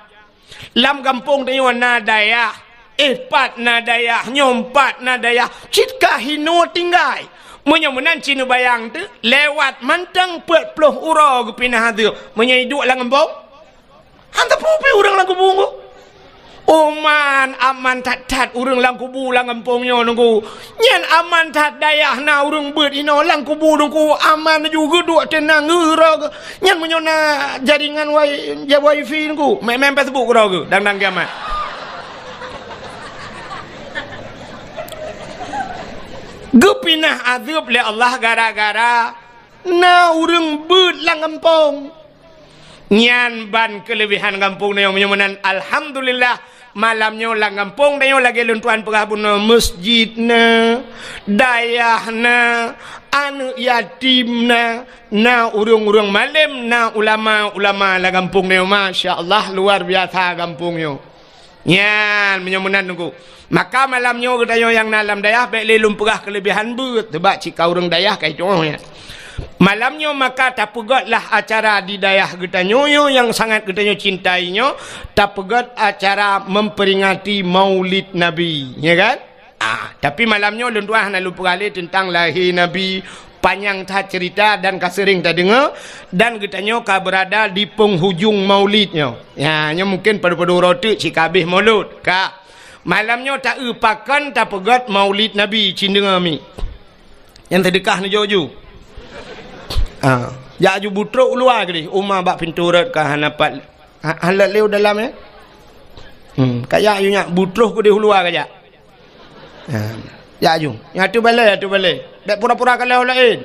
Lam gampông tanyoe na dayah, eh, pat na dayah, nyoe pat na dayah, cit ka hinoe tinggai. Meunyoe meunan ci neubayang teuh, lewat mantong peuet ploh uroe geupinah azeueb. Meunyoe iduek lam gampông, han teupeu pih ureuëng lam kubu. Oman aman that-that ureuëng lam kubu lam gampông nyoe nunggu. Nyan aman that dayah na ureuëng beuet inoe lam kubu nunggu aman ju geuduek teunang geura. Nyan meunyoe na jaringan wai-, ja wifi nunggu, main-main Facebook keudroe geu dang-dang kiamat. Geupinah azeueb lé Allah gara-gara na ureuëng beuet lam gampông. Nyan ban keuleubehan gampông nyoe meunyoe meunan, alhamdulillah, malam nyoe lam gampông nyoe lagée lôn tuan peugah bunoe, meuseujid na, dayah na, aneuëk yatim na, na ureuëng-ureuëng malem, na ulama-ulama lam gampông nyoe. Masya Allah, luar biasa gampông nyoe. Nyan, meunyoe meunan nunggu. Maka malam nyoe geutanyoe nyang na lam dayah, bék lé lôn peugah keuleubehan beuet, sabab cit ka ureuëng dayah ka ituoh nyan. Malam nyoe maka tapeugét lah acara di dayah geutanyoe nyoe nyang sangat geutanyoe cintai nyoe, tapeugét acara memperingati Maulid Nabi, ya kan? Ah, tapi malam nyoe lôn tuan hana lôn peugah lé teuntang lahé Nabi, panyang that cerita dan ka seuring tadeungoe, dan geutanyoe ka beurada di penghujung Maulid nyoe. Ya, nyoe mungken padub-padub uroe teuk cit ka abéh Maulud. Ka. Malam nyoe ta-eu pakon tapeugét Maulid Nabi, cit deungoe mi. Nyang seudeukah neujok ju. Ah, jak ju butrok u luwa keudeh, uma bak pintoe rot ka hana pat. Ha, hana lé u dalam, ya? Hmm, ka jak ju nyak butrok keudeh u luwa ka jak. Ha, jak ju. Nyang atu balée, atu balée. Bék pura-pura kalon laén.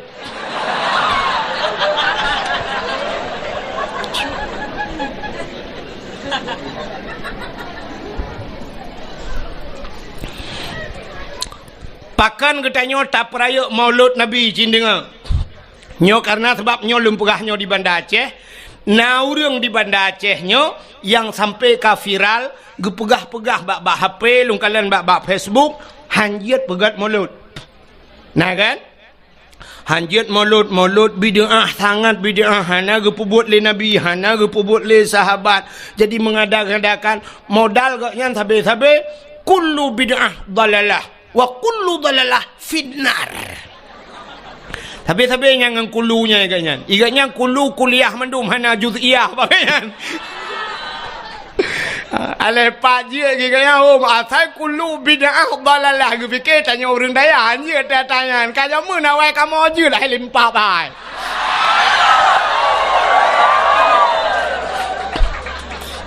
Pakon geutanyoe tapeurayeuk Maulud Nabi, cit deungoe. Nyoe kareuna sabab nyoe lôn peugah nyoe di Banda Aceh, na ureuëng di Banda Aceh nyoe nyang sampai ka viral, geupeugah-peugah bak-bak H P, lôn kalon bak-bak Facebook, hanjeuet peugét Maulud. Na kan? Hanjeuet Maulud, Maulud bid'ah, sangat bid'ah, hana geupeubuet lé Nabi, hana geupeubuet lé sahabat. Jadi mengada-ngadakan modal gobnyan sabe-sabe, kullu bid'ah dalalah. Wa kullu dalalah finnar. Sabe-sabe nyang ngon kulu nyan igat nyan. Igat nyan kulu kuliah mandum hana juz'iyah bak nyan. Aleh pat jeuet igat nyan hom asai kulu bid'ah dalalah geupike tanyoe ureuëng dayah anjeuet tanya. Ka jameun awai kamoe jeuet hai limpah bai.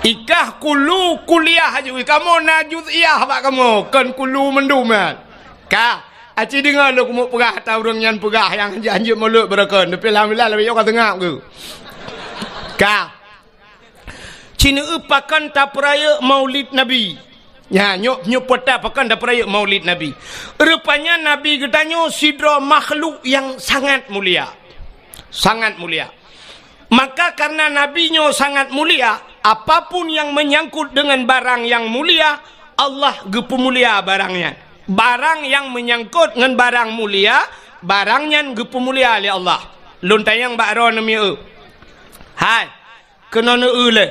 Ikah kulu kuliah aju kamoe na juz'iyah bak kamoe kon kulu mandum kan. Ka, aci deungoe lôn keumeuk peugah ata ureuëng nyan peugah nyang hanjeuet-hanjeuet Maulud beureukan, tapi alhamdulillah lagée nyoe ka seungab geuh. Ka. Cit deungoe pakon tapeurayeuk Maulid Nabi. Nya, nyoe nyoe peuta pakon tapeurayeuk Maulid Nabi. Rupanya Nabi geutanyoe sidroe makhluk nyang sangat mulia. Sangat mulia. Maka karena Nabi nyoe sangat mulia, apapun yang menyangkut dengan barang yang mulia, Allah geupeumulia barang nyan. Barang nyang meunyangkot ngon barang mulia, barang nyan geupeumulia lé Allah. Lôn tanyong bak droeneuh mieu. Hai, keunoe neueu lé.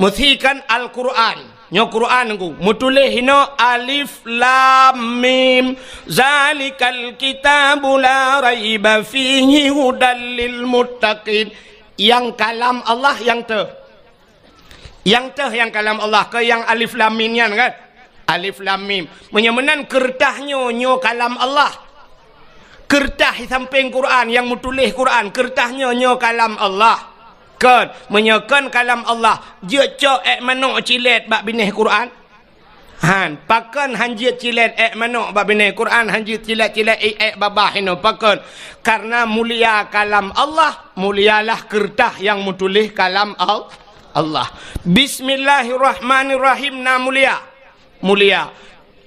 Meusikan Al-Qur'an. Nyoe Qur'an nunggu. Meutuléh hinoe alif lam mim. Zalikal kitabu la raiba fihi hudal lil muttaqin. Nyang kalam Allah nyang teuh. Nyang teuh nyang kalam Allah, keu nyang alif lam mim nyan kan? Alif lam mim. Meunyoe meunan keureutah nyoe, nyoe kalam Allah. Keureutah di sampéng Qur'an, nyang meutuléh Qur'an, keureutah nyoe, nyoe kalam Allah. Kon, meunyoe kon kalam Allah, jeuet cok ék manok cilét bak binéh Qur'an? Han, pakon han jeuet cilét ék manok bak binéh Qur'an, han jeuet cilét-cilét ék, ék babah inoe, pakon? Karena mulia kalam Allah, mulialah keureutah nyang meutuléh kalam Al-, Allah. Bismillahirrahmanirrahim na mulia. Mulia.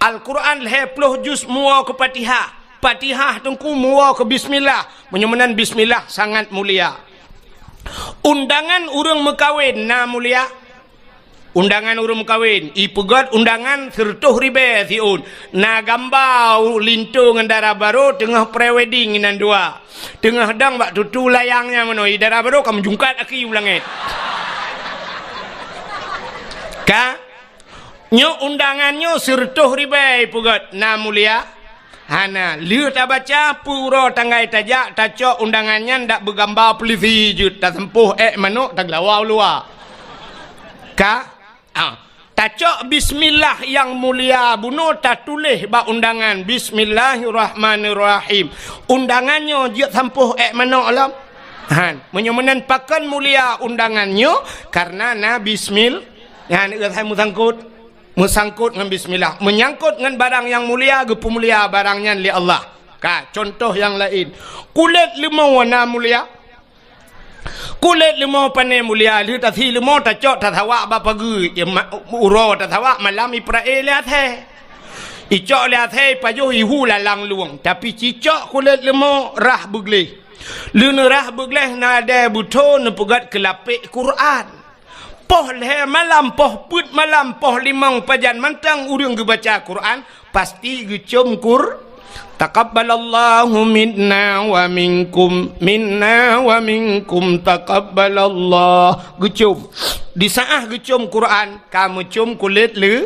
Al-Qur'an lhée ploh juz muwoe keu Fatihah. Fatihah teungku muwoe keu bismillah. Meunyoe meunan bismillah sangat mulia. Undangan ureuëng meukawen na mulia. Undangan ureuëng meukawen, ipeugét undangan sireutôh ribée siôn. Na gamba linto ngon dara barô teungoh pre-wedding inan dua. Teungoh dong bak tutu layang nyan meunoe, i dara barô ka meujungkat aki u langét. Ka? Nyoe undangan nyoe sireutôh ribée ipeugét, na mulia? Hana. Lheueh tabaca, peue uroe tanggai tajak, tacok undangan nyan dak beugamba peulisi jeuet, taseumpôh ék manok, tageulawa u luwa. Ka? Ah. Acok bismillah nyang mulia bunoe tatuléh bak undangan, "Bismillahirrahmanirrahim." Undangan nyoe jeuet sampôh ék manok lom? Han. Meunyoe meunan, pakon mulia undangan nyoe? Kareuna na bismil-, nyan, eh, hai meusangkot. Meusangkot ngon bismillah. Meunyangkot ngon barang nyang mulia, geupeumulia barang nyan lé Allah. Ka, cuntoh nyang laén. Kulét leumo na mulia? Kulét leumo pane mulia, lheueh tasi leumo tacok tasawak bak pageue, ya, ma-, uroe tasawak, malam ipeurae lé asèe. Icok lé asèe, ipajoh, ihu lalang lueng. Tapi cicok kulét leumo rhah beugleh. Lheueh neurhah beugleh na dèe beutho neupeugöt keu lapék Quran. Poh lhèe malam, poh peuet malam, poh limong pajan mantong ureueng geubaca Quran, pasti geucôm kur-, "Taqabbalallahu minna wa minkum, minna wa minkum, taqabbalallah." Geucôm. Di saát geucôm Quran, ka meucôm kulét leu-,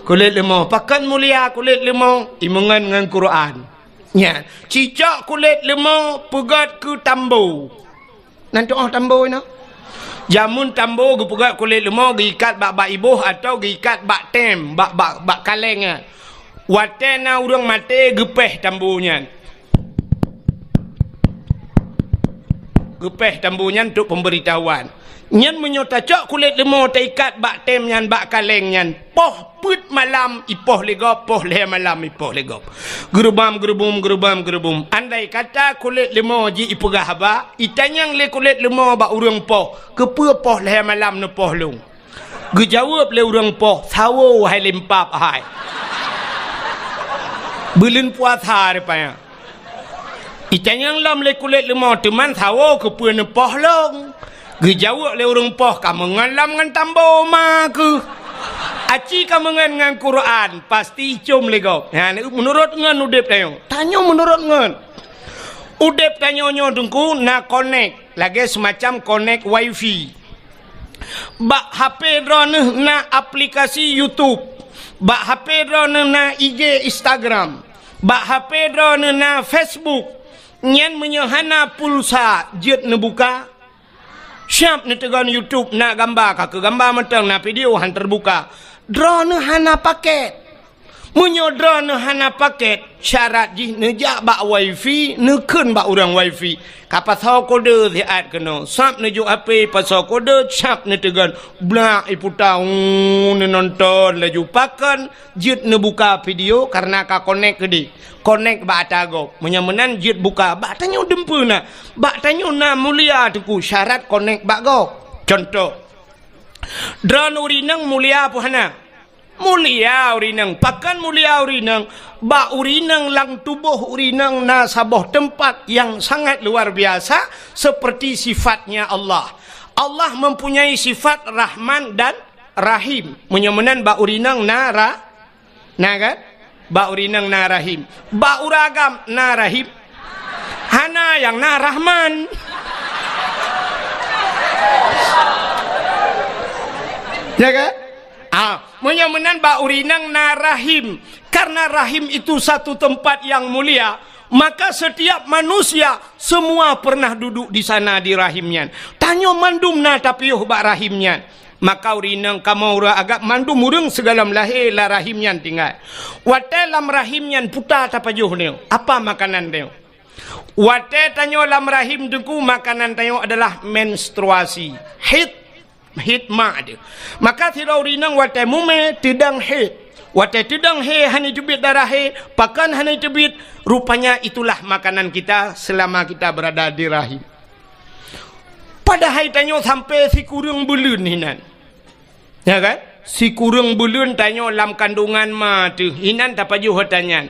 kulét leumo. Pakon mulia kulét leumo? Imeungon ngon Quran. Nyan, cicok kulét leumo peugöt keu tambo. Nan tu'oh tambo inoe. Jameun tambo geupeugöt kulét leumo, geuikat bak, bak iboh atawa geuikat bak tem, bak, bak, bak kaleng nyan. Watèe na ureueng maté, geupéh tambo nyan. Geupéh tambo nyan untuk pemberitahuan. Nyan meunyoe tacok kulét leumo taikat bak tem nyan, bak kaleng nyan, poh peuet malam ipoh lé gob, poh lhèe malam ipoh lé gob. Geurubam, geurubum, geurubam, geurubum. Andai kata kulét leumo jih ipeugah haba, itanyong lé kulét leumo bak ureueng poh, "Keupeue poh lhèe malam neupoh lôn?" Geujaweueb lé ureueng poh, "Sawo hai limpab hai. Buleuen puasa rupanya." Itanyong lom lé kulét leumo, "Teuma sawo keupeue neupoh lôn?" Geujaweueb lé ureueng poh, "Kameungon lom ngon tambo ma keuh." Aci kameungon ngon Quran, pasti icôm lé gob. Nyan, meunurot ngon udép tanyoe. Tanyoe meunurot ngon. Udép tanyoe nyoe Teungku na konek, lagèe seumacam konek wifi. Bak H P droeneuh na aplikasi YouTube. Bak H P droeneuh na I G, Instagram. Bak H P droeneuh na Facebook. Nyan meunyoe hana pulsa, jeuet neubuka? Siap neuteugon YouTube, na gamba, ka keu gamba mantong, na video, han teubuka. Droeneuh hana paket. Meunyoe droeneuh hana paket, syarat jih neujak bak wifi, neukheun bak ureueng wifi. Ka pasoe kode siat keunoe. Sab neujok H P, pasoe kode, sab neuteugon. Blak iputa, uu, neunonton laju. Pakon jeuet neubuka video, kareuna ka konek keudeh. Konek bak ata gob. Meunyoe meunan jeuet buka, bak tanyoe dumpeue na. Bak tanyoe na mulia Teungku, syarat konek bak gob. Cuntoh, droeneuh ureueng inong mulia peue hana? Mulia ureueng inong. Pakon mulia ureueng inong? Bak ureueng inong lam tuboh ureueng inong na saboh teumpat nyang sangat luar biasa, seperti sifatnya Allah. Allah mempunyai sifat Rahman dan Rahim. Meunyoe meunan bak ureueng inong na ra-, na kan? Bak ureueng inong na Rahim. Bak ureueng agam na Rahim. Hana, nyang na Rahman. Ya kan? Ah, meunyoe meunan bak ureueng inong na Rahim. Karena Rahim itu satu tempat yang mulia, maka setiap manusia semua pernah duduk di sana di Rahim nyan. Tanyoe mandum na tapiôh bak Rahim nyan. Maka ureueng inong kamoe ureueng agam mandum ureueng sigohlom lahé lam Rahim nyan tinggai. Watèe lam Rahim nyan puta tapajoh nyoe, apa makanan nyoe? Watèe tanyoe lam Rahim Teungku, makanan tanyoe adalah menstruasi. Haid, haid mak teuh. Maka sidroe ureueng inong watèe mumè teudong haid. Watèe teudong haid hana teubiet darah haid, pakon hana teubiet, rupanya itulah makanan kita selama kita berada di rahim. Padahai tanyoe sampai sikureueng buleuen hinan. Ya kan? Sikureueng buleuen tanyoe lam kandungan ma teuh, hinan tapajoh ata nyan.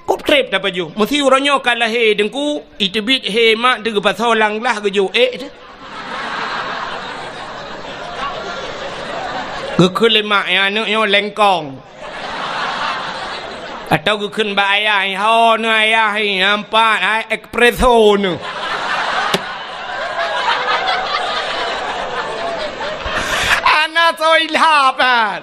Kok trép tapajoh? Meusi uroe nyoe ka lahé Teungku, iteubiet hé mak teuh geupasoe lam glah geujok ék teuh. Geukheun lé mak, "Ya, aneuk nyoe lengkong." Atau geukheun bak ayah, "Ho neuh ayah, hai, nampak, hai, espresso neuh." Hana soe ilham, kan?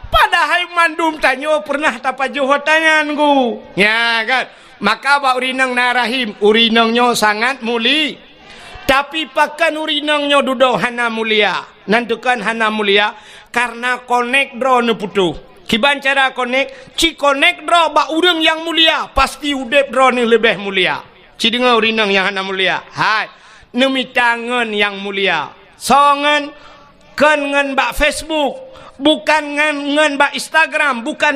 Padahai mandum tanyoe pernah tapajoh ata nyan, Teungku. Ya, kan? Maka bak ureueng inong na rahim, ureueng inong nyoe sangat muli-, Tapi pakon ureueng inong nyoe dudoe hana mulia? Nan tukon hana mulia, Karena konek droeneuh putôh. Kiban cara konek? Ci konek droe bak ureuëng nyang mulia, pasti udeb droeneuh leubeh mulia. Ci deungoe ureuëng inong nyang hana mulia. Hai, neumita ngon nyang mulia. Soe ngon? Kon ngon bak Facebook, bukan ngon, ngon bak Instagram, bukan,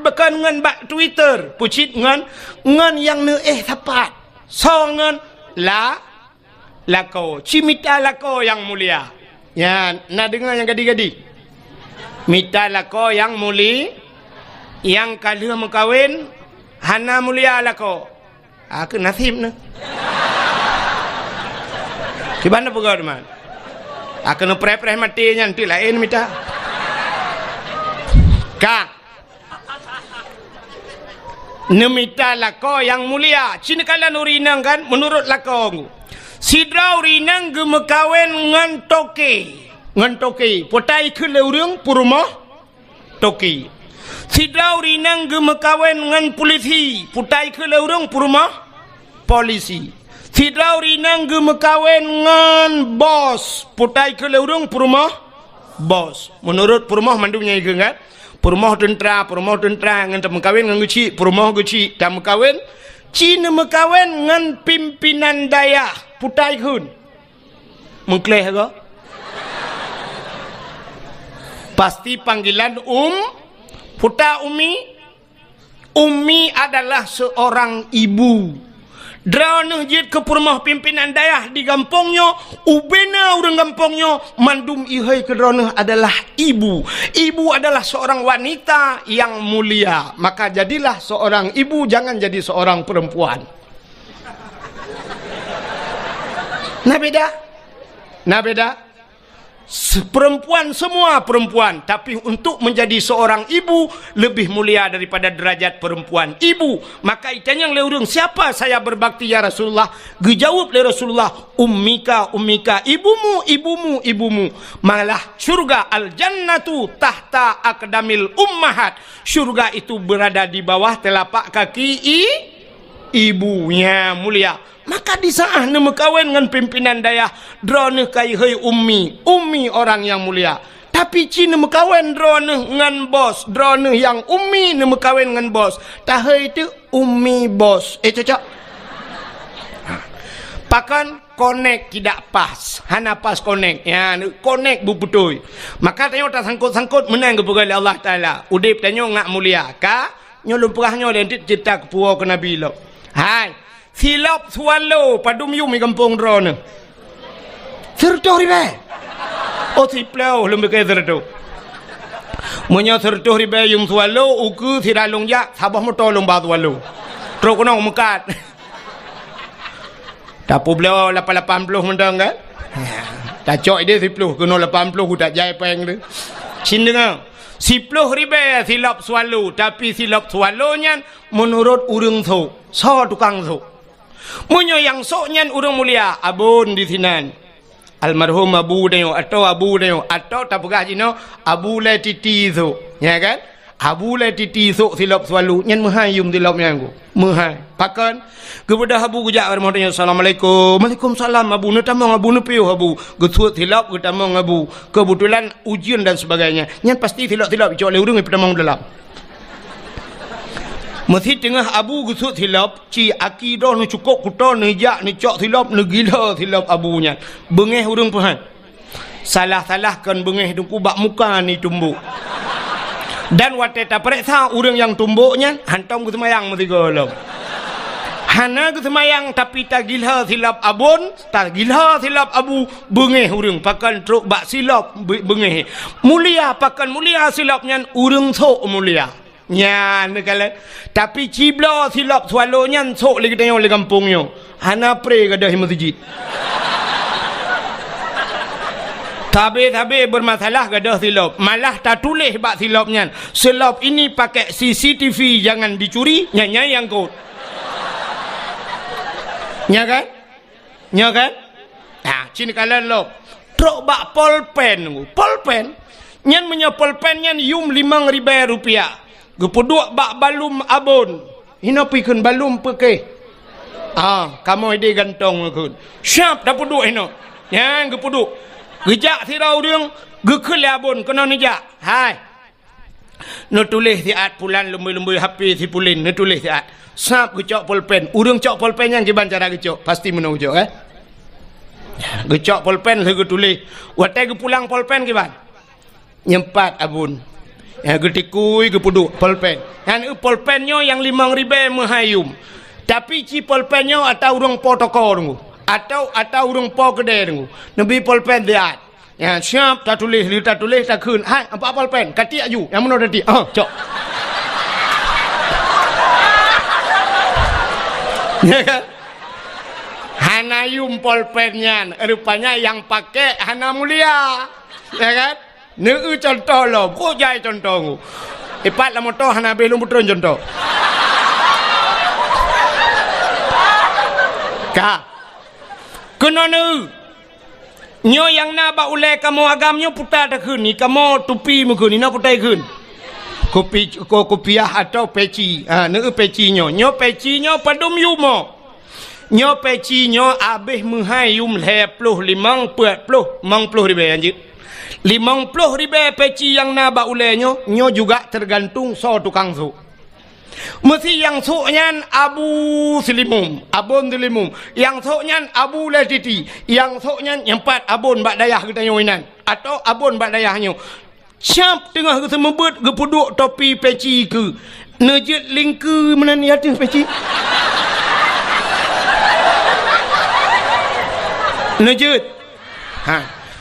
kon ngon bak Twitter. Peucit ngon, ngon nyang neuéh sapat. Soe ngon? La, lakoe. Ci mita lakoe nyang mulia. Nyan, na deungoe nyang gadi-gadi. Mita lakoe nyang muli-, nyang ka lheueh meukawen, hana mulia lakoe. Ah, keu naseb neuh. Kiban neupeugah teuma. Ah, keu neupreh-preh maté nyan teuk laén mita. Ka. Neumita lakoe nyang mulia. Ci neukalon ureuëng inong kan, meunurot lakoe. Sidroe ureuëng inong geumeukawen ngon toke. Ngon toke. Peutai keu lé ureuëng peurumoh toke. Sidroe ureuëng inong geumeukawen ngon pulisi, peutai keu lé ureuëng peurumoh polisi. Sidroe ureuëng inong geumeukawen ngon bos, peutai keu lé ureuëng peurumoh bos. Meunurot peurumoh mandum nyang ikheun kan? Peurumoh teuntra, peurumoh teuntra ngon teumeukawen ngon geuchik, peurumoh geuchik tameukawen, ci neumeukawen ngon pimpinan dayah, peutai kheun. Meukleh ko. Pasti panggilan um, puta umi. Umi adalah seorang ibu. Droeneuh jeuet keu peurumoh pimpinan dayah di gampông nyoe, ubena ureuëng gampông nyoe, mandum ihôi keu droeneuh adalah ibu. Ibu adalah seorang wanita yang mulia. Maka jadilah seorang ibu, jangan jadi seorang perempuan. Na beda? Na beda? Se-, perempuan, semua perempuan, tapi untuk menjadi seorang ibu lebih mulia daripada derajat perempuan ibu. Maka itanyong lé ureuëng, "Siapa saya berbakti, ya Rasulullah?" Geujaweueb lé Rasulullah, "Ummika, ummika, ibumu, ibumu, ibumu." Malah syurga, al-jannatu tahta aqdamil ummahat. Syurga itu berada di bawah telapak kaki i-, ibu. Nya mulia. Maka di saat neumeukawen ngon pimpinan dayah, droeneuh ka ihôi ummi, ummi orang yang mulia. Tapi ci neumeukawen droeneuh ngon bos, droeneuh nyang ummi neumeukawen ngon bos. Tahôi teuk ummi bos. Eh, cocok? Pakon konek tidak pas, hana pas konek. Ya, konek beubeutôi. Maka tanyoe tasangkot-sangkot meunan geupeugah lé Allah Taala. Udeb tanyoe ngat mulia. Ka, nyoe lôn peugah nyoe dan cit cita keupuwoe keu Nabi lom. Hai, silop swallow padum yum i gampông droeneuh? Sireutôh ribèe. Oh, siploh lôn beuke sireutôh. Meunyoe sireutôh ribèe yum swallow, ukeue sira lôn jak, saboh moto lôn ba swallow. Trok keunoe meukat. Tapeubloe lapan lapan ploh mantong kan? Tacok idéh siploh, keunoe lapan ploh, utak jai péng tu. Cin deungoe. Siploh ribèe silop swallow, tapi silop swallow nyan meunurot ureuëng sôk. Soe tukang sôk? Meunyoe nyang sôk nyan ureuëng mulia, abon di sinan. Almarhum Abu Dayo, atau Abu Dayo, atau tapeugah jinoe Abu Lé Titi sôk. Ya kan? Abu Lé Titi sôk silop swallow, nyan meuhai yum silop nyan ku. Meuhai. Pakon? Geubeudôh Abu geujak bak rumoh tanyoe, "Assalamualaikum." "Waalaikumsalam, Abu." Neutamong Abu, neupiôh Abu. Geusuet silop, geutamong Abu. Keubeutulan ujeuen dan sebagainya. Nyan pasti silop-silop icok lé ureuëng ipeutamong dalam. Meusi teungoh Abu geusuet silop, ci aki droe neucukôp kuto, neujak neucok silop, neugila silop Abu nyan. Beungéh ureuëng peuhai. Salah-salah kon beungéh teungku bak muka ni tumbok. Dan watée tapareksa ureuëng nyang tumbok nyan, hantom geuseumayang meusigoe lom. Hana geuseumayang tapi tagila silop abon, tagila silop abu, beungéh ureuëng pakon trok bak silop be-, beungéh. Mulia pakon mulia silop nyan ureuëng sôk mulia. Nyan neukalon. Tapi cibloe silop swallow nyan sôk lé geutanyoe lé gampông nyoe. Hana pré gadôh meuseujid. Sabe-sabe beurmasalah gadôh silop. Malah tatuléh bak silop nyan, "Silop ini pakai C C T V, jangan dicuri," nyan nyang kot. Nya kan? Nyo kan? Ha, cin kalon lom. Trok bak polpen. Polpen? Nyan meunyoe polpen nyan yum limong ribèe rupiah. Geupeuduek bak balum abon. Hino pih kheun balum peukéh. Ah, kamoe idéh gantong kheun. Siap tapeuduek hino. Nyan geupeuduek. Geujak sidroe ureuëng, Geukheun lé Abon keunoe neujak. Hai. Neutuléh siat pulan lumbôi-lumbôi H P si Pulin, neutuléh siat. Sab geucok polpen. Ureuëng cok polpen nyan kiban cara geucok. Pasti meunoe geucok, eh? Geucok polpen lheueh geutuléh. Watée geupulang polpen kiban. Nyempat Abon. Ya, geutikui geupeuduek polpen. Nyan eu polpen nyoe nyang limong ribée meuhai yum. Tapi ci polpen nyoe ata ureuëng po toko deungoe. Atau ata ureuëng po keudée deungoe. Neubi polpen siat. Ya, siap tatuléh, lheueh tatuléh takheun. Hai, apa polpen? Katiek aju. Nyang meunoe tatiek. Ah, cok. Ya kan? Hana yum polpen nyan. Rupanya nyang pakai hana mulia. Ya kan? Neu contoh lom, kok jai contoh ngu. Ipat lam moto hana habéh lôn peutron contoh. Ka. Keunoe neu. Nyoe nyang na bak ulée kamoe agam nyoe puta takheun, ni kamoe tupi meukheun, ni na puta ikheun. Kupi, ko kupiah atau peci. Ha, neu peci nyoe. Nyoe peci nyoe padum yumo. Nyoe peci nyoe abéh meuhai yum lhée ploh limong peuet ploh limong ploh ribée anjeuet. Limong ploh ribée peci nyang na bak ulée nyoe, nyoe juga teugantung soe tukang sôk. Meusi nyang sôk nyan Abu Seulimum, Abon Seulimum. Nyang sôk nyan Abu Lé Titi. Nyang sôk nyan nyempat Abon bak dayah geutanyoe inan. Atau Abon bak dayah nyoe. Siap teungoh geuseumeubeuet geupeuduek topi peci keu neujeuet lingkeu meunan di ateueh peci. Neujeuet. Ha,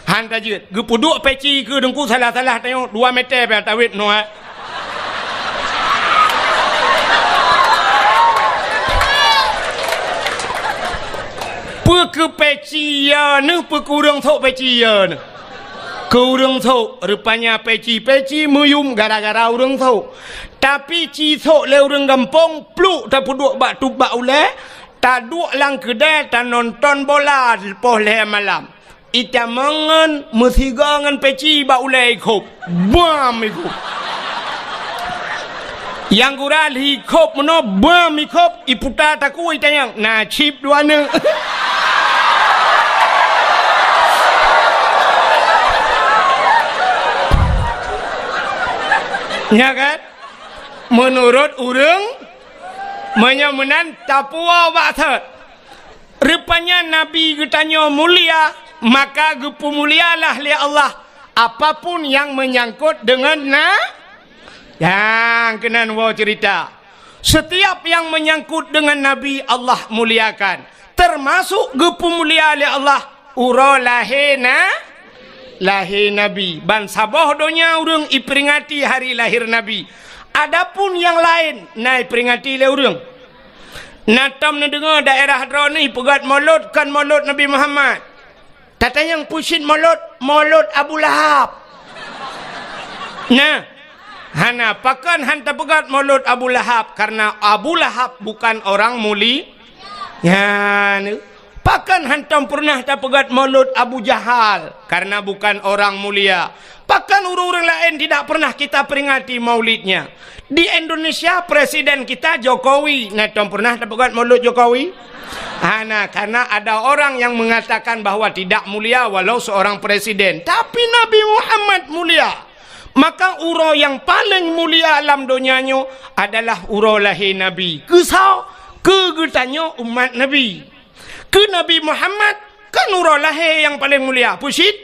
han tajeuet. Geupeuduek peci keu deungku salah-salah tanyoe dua meter pih tawét noe. Peu keu peci ya neuh, peu keu ureuëng sôk peci ya neuh. Keu ureuëng sôk, rupanya peci-peci meuyum gara-gara ureuëng sôk. Tapi ci sôk lé ureuëng gampông, pluk tapeuduek bak tup bak ulée, taduek lam keudée tanonton bola poh lhée malam. Itamong ngon meusigoe ngon peci bak ulée ikhôb. Bam ikhôb. Nyang gura lhi khôb meunoe bam ikhôb iputa takue itanyong na cip dua neuk. Nya kan? Meunurot ureuëng, meunyoe meunan tapuwoe bak thot. Rupanya Nabi geutanyoe mulia, maka geupeumulialah lé Allah apapun nyang meunyangkot deungon na-, nyang keunan woe ceurita. Setiap nyang meunyangkot deungon Nabi Allah muliakan, teumasok geupeumulia lé Allah uroe lahé na-, lahé Nabi. Ban saboh donya ureuëng iperingati hari lahir Nabi. Adapun nyang laén na iperingati lé ureuëng. Na tom neudeungoe daerah droeneuh peugét molot kon molot Nabi Muhammad. Tatanyong peue cit molot, molot Abu Lahab. Nah, hana, pakon han tapeugét molot Abu Lahab? Karena Abu Lahab bukan orang muli-, nyan. Pakon hantom peureunah tapeugét molot Abu Jahal? Karena bukan orang mulia. Pakon ureuëng-ureuëng laén tidak pernah kita peringati maulidnya? Di Indonesia, presiden kita Jokowi. Nah, tom pernah tapeugét molot Jokowi? Hana, karena ada orang yang mengatakan bahwa tidak mulia walau seorang presiden. Tapi Nabi Muhammad mulia. Maka uroe nyang paleng mulia lam donya nyoe adalah uroe lahé Nabi. Keu soe? Keu geutanyoe umat Nabi. Keu Nabi Muhammad kan uroe lahé nyang paleng mulia. Peue cit?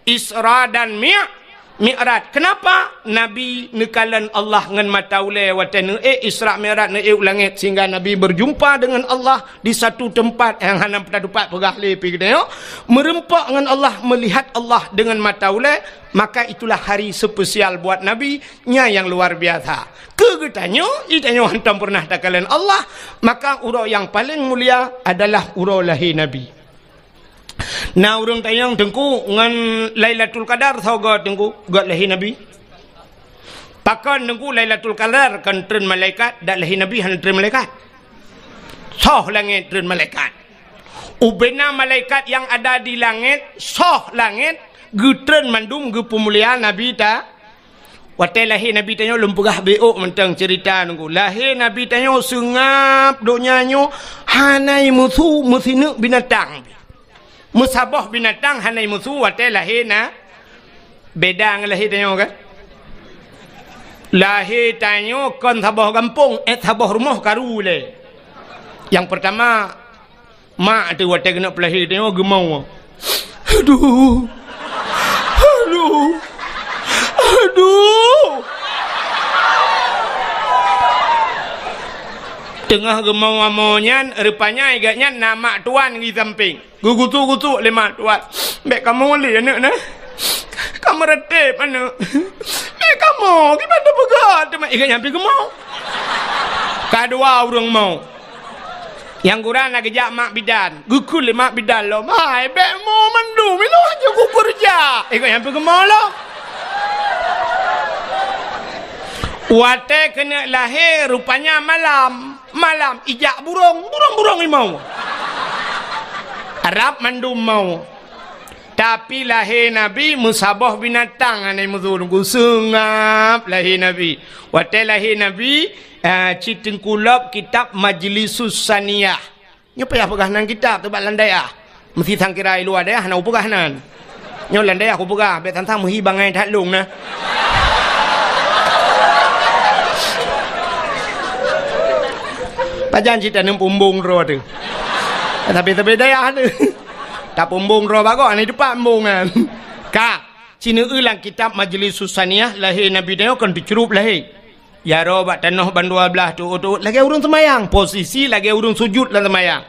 Isra dan Mi-, Mi'raj. Kenapa? Nabi neukalon Allah ngon mata ulée watée neuék Isra Mi'raj neuék u langét sehingga Nabi berjumpa dengan Allah di satu tempat nyang hana tatupat peugah lé pih geutanyoe. Meureumpok ngon Allah, melihat Allah dengan mata ulée, maka itulah hari spesial buat Nabi. Nyan nyang luar biasa. Keu geutanyoe, geutanyoe hantom peureunah takalon Allah, maka uroe nyang paleng mulia adalah uroe lahé Nabi. Na ureuëng tanyong, "Teungku, ngon Lailatul Qadar soe göt Teungku?" "Göt lahé Nabi." "Pakon Teungku Lailatul Qadar kon treun malaikat, dak lahé Nabi hana treun malaikat?" "Soh langét treun malaikat. Ubena malaikat nyang ada di langét, soh langét, geutreun mandum geupeumulia Nabi ta." Watée lahé Nabi tanyoe lôn peugah beuôk mantong ceurita Teungku. Lahé Nabi tanyoe seungab donya nyoe hana meusu meusineuk binatang. Meusaboh binatang hana meusu watée lahé na-, Beda ngon lahé tanyoe kan? Lahé tanyoe kon saboh gampông, eh, saboh rumoh karu lé. Nyang peurtama, mak teuh watée keuneuk peulahé tanyoe geumoe. Aduh. Aduh. Aduh. Teungoh geumoe-moe nyan, rupanya gobnyan na mak tuan di sampéng. Geugutuk-gutuk lé mak tuan. "Bék kamoe lé aneuk na. Kamoe reuteb aneuk. Bék kamoe, kiban teupeugah teuma ikat nyang pi geumoe." Kadua ureuëng moe. Nyang gura na geujak mak bidan. Geukheun lé mak bidan lom, "Hai, bék moe mandum, ilôn hana kukeureuja." Ikat nyang pi geumoe lom. Watée keuneuk lahé rupanya malam. Malam ijak burông, burông-burông imoe. Rab mandum moe. Tapi lahé Nabi meusaboh binatang hana meuthôn, geuseungab lahé Nabi. Watée lahé Nabi, eh, cit teungku lom kitab Majlisus Saniyah. Nyoe payah peugah nan kitab teuh bak lam dayah. Meusi sangkira i luwa dayah hana kupeugah nan. Nyoe lam dayah kupeugah, bék sang-sang meuhi bangai that lông na. Pajan cit taneum peumbong droe teuh. Tapi-tapi dayah teuh. Tapeumbong droe bagoe, hana teupeu embong nyan. Ka, sineue lam kitab Majlisus Saniyah, lahé Nabi tanyoe kon teucrueb lahé. Jaroe bak tanoh ban dua blaih teuôt-teuôt lagée ureuëng seumayang, posisi lagée ureuëng sujut lam seumayang.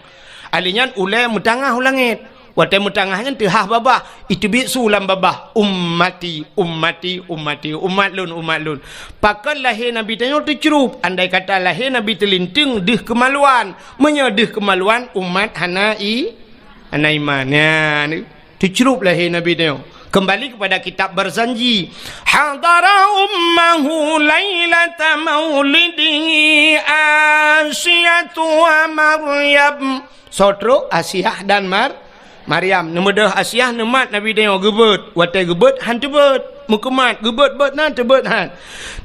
Ahli nyan ulée meutangah u langét. Watée meutangah nyan teuhah babah, iteubiet su lam babah, "Ummati, ummati, ummati, umat lôn, umat lôn." Pakon lahé Nabi tanyoe teucrueb, andai kata lahé Nabi teulinteung deuh keumaluan. Meunyoe deuh keumaluan, umat hana i, hana iman. Nyan. Teucrueb lahé Nabi tanyoe. Keumbali keupada kitab Barzanji. Hadara ummahu lailata maulidihi Asiyatu wa Maryam. Soe trok? Asiah dan Mar-, Maryam. Neumeudeuh Asiah neumat Nabi tanyoe geubeuet. Watée geubeuet, han teubeuet. Meukeumat, geubeuet-beuet na teubeuet han.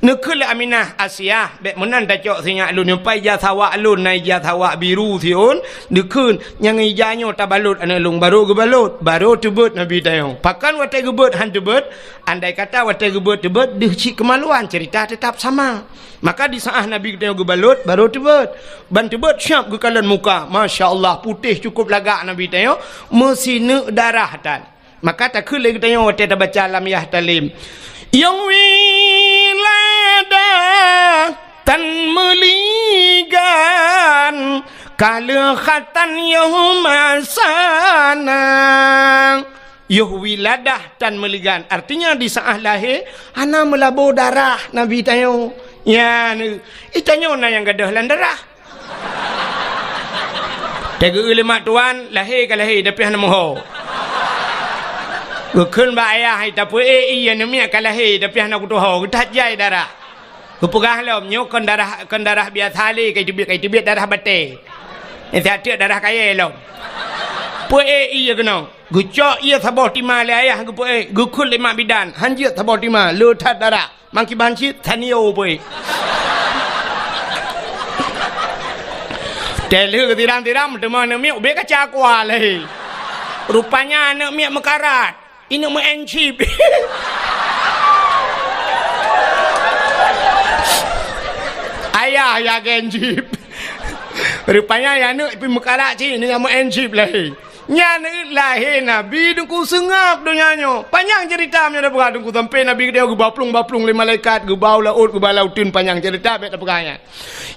Neukheun lé Aminah, "Asiah, bék meunan tacok sinyak lôn nyoe, pai ija sawak lôn na ija sawak biru siôn." Neukheun, "Nyang ija nyoe tabalot aneuk lôn," barô geubalot, barô teubeuet Nabi tanyoe. Pakon watée geubeuet han teubeuet? Andai kata watée geubeuet teubeuet, deuh cit keumaluan, ceurita teutap sama. Maka di saát Nabi geutanyoe geubalot, barô teubeuet. Ban teubeuet siab geukalon muka. Masya Allah, putéh cukup lagak Nabi tanyoe, meusineuk darah tan. Maka takheun lé geutanyoe watée tabaca lam Yah Talim, "Yoh wiladah tan meuligan, ka lheueh khatan yoh masana." Yoh wiladah tan meuligan, artinya di saát lahé hana meulabô darah Nabi tanyoe. Nyan, i tanyoe na nyang gadôh lam darah. Tageu lé mak tuan, lahé ka lahé, tapi hana meuho. Geukheun bak ayah, "Hai, tapeuék ié aneuk miet ka lahé, tapi hana kutuho, geuthat jai darah." Geupeugah lom, "Nyoe kon darah, kon darah biasa lé, ka iteubiet, ka iteubiet darah batée. Nyan siat teuk darah kayée lom." Peuék ié keunoe. Geucok ié saboh tima lé ayah geupeuék, geukheun lé mak bidan, han jeuet saboh tima, le that darah. Mangkiban cit, tanio pui. Teuh lheueh geutirang-tirang, meuteumé aneuk miet, ubé kaca kuah lé. Rupanya aneuk miet meukarat. Ineuk meu-en chip. Ayah ya gen chip. Rupanya ya aneuk pih meukarat cit, ineuk meu-en chip lé. Nyan lahé Nabi Teungku seungab donya nyoe. Panyang ceurita meunyoe tapeugah Teungku, sampoe Nabi geutanyoe geuba plueng-ba plueng lé malaikat, geuba u laôt, geuba lam uteuen, panyang ceurita bék tapeugah nyan.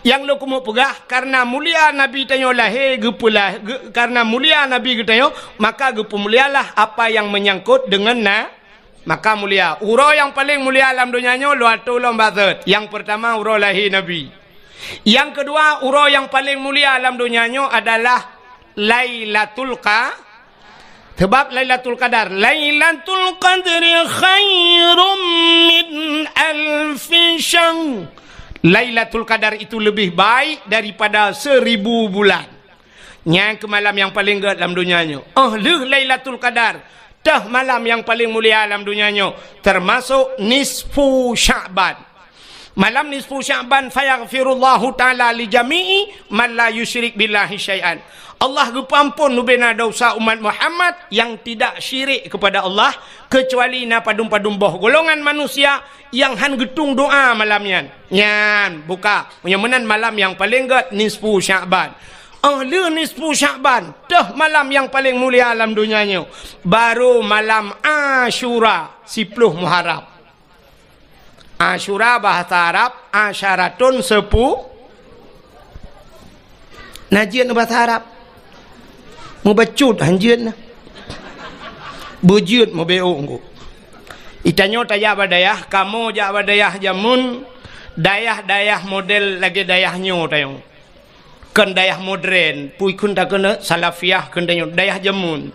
Nyang lôn keumeung peugah, kareuna mulia Nabi tanyoe lahé geupeulah-, geu-, kareuna mulia Nabi geutanyoe, maka geupeumulialah apa nyang meunyangkot deungon na-, maka mulia. Uroe nyang paleng mulia lam donya nyoe lôn atoe lom bak sot. Nyang peurtama uroe lahé Nabi. Nyang keudua uroe nyang paleng mulia lam donya nyoe adalah Lailatul Qa-, Sabab Lailatul Qadar, "Lailatul Qadri khairum min alfi syahr." Lailatul Qadar itu lebih baik daripada seribu bulan. Nyan keuh malam nyang paleng gét lam donya nyoe. Óh lheueh Lailatul Qadar, teuh malam nyang paleng mulia lam donya nyoe, teumasok nisfu Sya'ban. Malam nisfu Sya'ban, fayaghfirullahu ta'ala li jami'i man la yusyrik billahi syai'an. Allah geupeuamphon bubena dosa umat Muhammad yang tidak syirik kepada Allah, kecuali na padum-padum boh golongan manusia nyang han geutung doa malam nyan. Nyan, buka. Nyang meunan malam nyang paleng gét nisfu Sya'ban. Oh, le nisfu Sya'ban, toh malam nyang paleng mulia lam donya nyoe. Baru malam Asyura, siploh Muharram. Asyura bahasa Arab, asyaratun sepu-, na jeuet bahasa Arab. Mubacut han jeuet na. Beujeuet mubeuôk engko. Itanyoe tajak bak dayah, kamoe jak bak dayah jameun, dayah-dayah model lagée dayah nyoe tanyoe. Kon dayah modern, pui kheun takheun salafiyah kheun tanyoe, dayah jameun.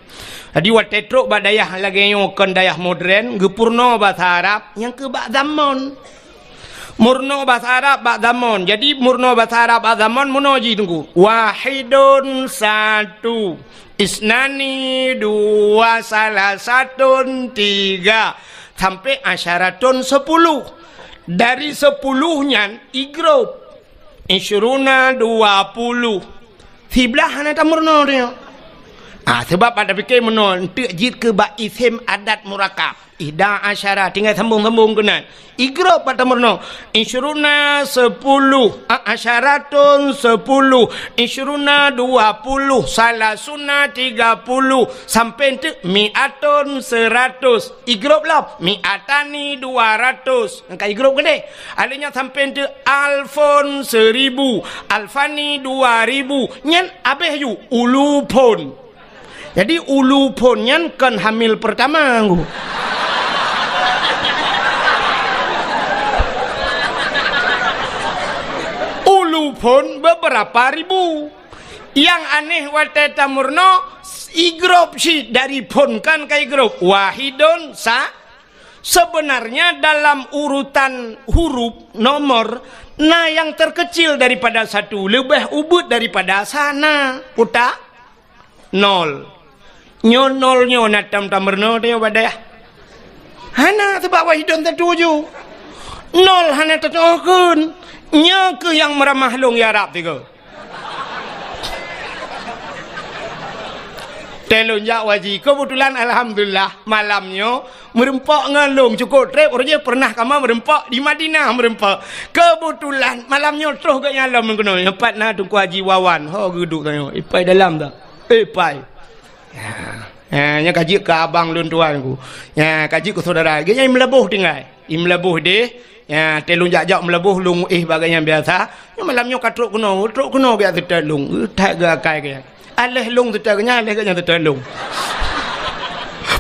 Jadi watée trok bak dayah lagée nyoe kon dayah modern, geupeurunoe bahasa Arab, nyang keu bak zamon. Meurunoe bahasa Arab bak zamon. Jadi meurunoe bahasa Arab bak zamon meunoe jih teungku. Wahidun satu, isnani dua, salasatun tiga, sampai asyaratun sepuluh. Dari sepuluh nyan igrop. Isyruna dua puluh. Siblaih hana tameurunoe tanyoe. Ah, sebab bak tapike meunoe, eunteuk jeuet keu bak isem adat murakab. Ihda asyara, tinggai sambong-sambong keunan. Igrop bak tameurunoe. Isyruna sepuluh, a-, asyaratun sepuluh, isyruna dua puluh, salasuna tiga puluh, sampai eunteuk mi'atun seratus. Igrop lom, mi'atani dua ratus. Nyang ka igrop keudeh. Aleuh nyan sampai eunteuk alfun seribu, alfani dua ribu. Nyan abeh ju ulufun. Jadi ulufun nyan kon hamil pertama ngku. Ulufun beberapa ribu. Nyang aneh watée tameurunoe, igrop cit dari fun kan ka igrop. Wahidun sa-, Sebenarnya dalam urutan huruf, nomor, na nyang terkecil daripada satu, leubeh ubit daripada sa na. Utak? Nol. Nyoe nol nyoe na tam-tam meurunoe teuh bak dayah. Hana, sebab wahidun satu ju. Nol hana teutoh kheun. Nyoe keuh nyang meuramah lôn ya Rab tiga. Teuh lôn jak haji. Keubeutulan, alhamdulillah, malam nyoe meureumpok ngon lôn cukôp treb. Uroe jih pernah kamoe meureumpok di Madinah meureumpok. Keubeutulan, malam nyoe troh geuh nyan lom meukeunong. Nyoe pat na Teungku Haji Wawan. Ho geuduek tanyoe. Ipai dalam dah. Ipai. Ya. Ya, nyan ka jeuet keu abang lôn tuan ku. Ya, ka jeuet keu syedara. Geuh nyan i Meulaboh tinggai. I Meulaboh deh. Ya, teuh lôn jak-jak Meulaboh lôn éh bak geuh nyan biasa. Nyoe malam nyoe ka trok keunoe, trok keunoe geuh seutôt lôn. That geuh akai geuh nyan. Aléh lôn seutôt geuh nyan, aléh geuh nyan seutôt lôn.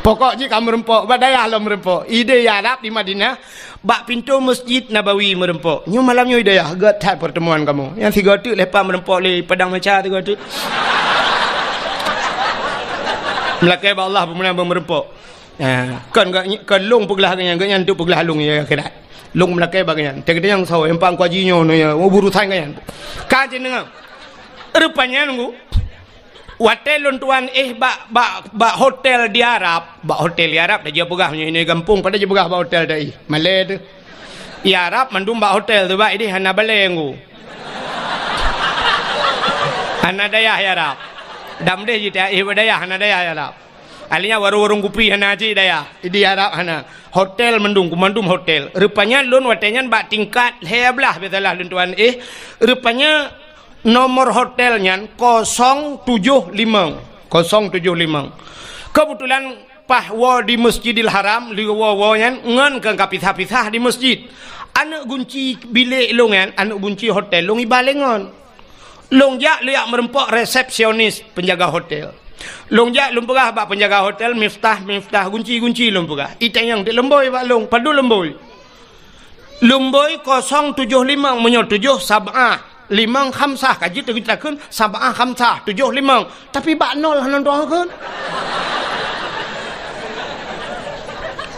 Pokok jih ka meureumpok, bak dayah lom meureumpok. Ideh ya Rab di Madinah, bak pintoe Masjid Nabawi meureumpok. Nyoe malam nyoe ideh ya, gét that pertemuan kamoe. Nyang sigoe teuk leupah meureumpok lé Padang Macha sigoe teuk. Meulakée bak Allah peue meunan meureumpok. Ha, kon geuh, kon lôn peuglah geuh nyan, geuh nyan tu peuglah lôn ya akhirat. Lôn meulakée bak geuh nyan. Teukeudeh nyang soe, nyang pang kuaji nyoe, nyoe ya, urusan geuh nyan. Ka jeuet deungoe. Rupanya nunggu. Watée lôn tuan éh bak, bak, bak hotel di Arab, bak hotel di Arab dah jipeugah nyoe, nyoe gampông pada jipeugah bak hotel dah éh. Malée tu. Di Arab mandum bak hotel tu bak ideh hana balée nunggu. Hana dayah di Arab. Dam deh jita éh bak dayah hana dayah di Arab. Akhirnya warong-warong kupi hana cit dayah. Di Arab hana. Hotel mandum, kumandum hotel. Rupanya lôn watée nyan bak tingkat lhée blaih biasalah lôn tuan éh. Rupanya nomor hotel nyan kosong tujoh limong. Kosong tujoh limong. Keubeutulan paih woe di Masjidil Haram, lheueh woe-woe nyan ngon keu ka pisah-pisah di masjid. Aneuëk gunci bilék lôn nyan, aneuëk gunci hotel lôn iba lé ngon. Lôn jak, lôn jak meureumpok resepsionis penjaga hotel. Lôn jak lôn peugah bak penjaga hotel, "Miftah, miftah, gunci, gunci," lôn peugah. Itanyong teuk leumbôi bak lôn, padub leumbôi. Leumbôi kosong tujoh limong, meunyoe tujoh sab'ah, limong khamsah, ka jeuet takheun sab'ah khamsah, tujoh limong. Tapi bak nol hana teutoh kheun.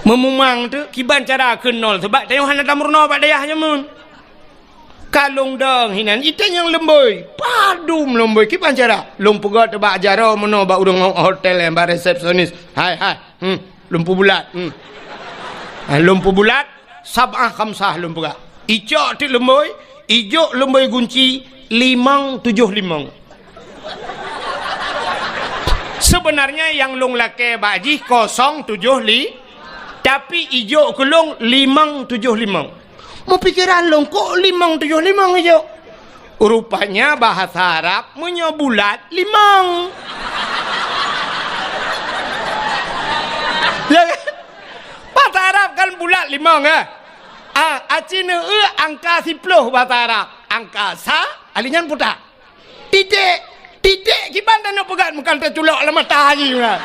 Meumumang teuk, kiban cara kheun nol, sabab tanyoe hana tameurunoe bak dayah jameun. Ka lôn dong hinan, itanyong leumbôi. Padub leumbôi, kiban cara? Lôn peugah teuk bak jaroe meunoe bak ureuëng hotel nyan, bak resepsionis. "Hai, hai. Hmm, lôn peubulat. Hmm." Ha, lôn peubulat, sab'ah khamsah lôn peugah. Icok teuk lumbôi, ijok lumbôi gunci limong tujoh limong. Sebenarnya nyang lôn lakée bak jih kosong tujoh li, tapi ijok keu lôn limong tujoh limong. Meupikeran lôn, kok limong tujoh limong ijok? Rupanya bahasa Arab meunyoe bulat limong. Ya kan? Bahasa Arab kan bulat limong, eh? Ah, aci neueu angka siploh bahasa Arab. Angka sa, ali nyan puta. Titék. Titék kiban taneuk peugah, meukan taculok lam mata jih, nah.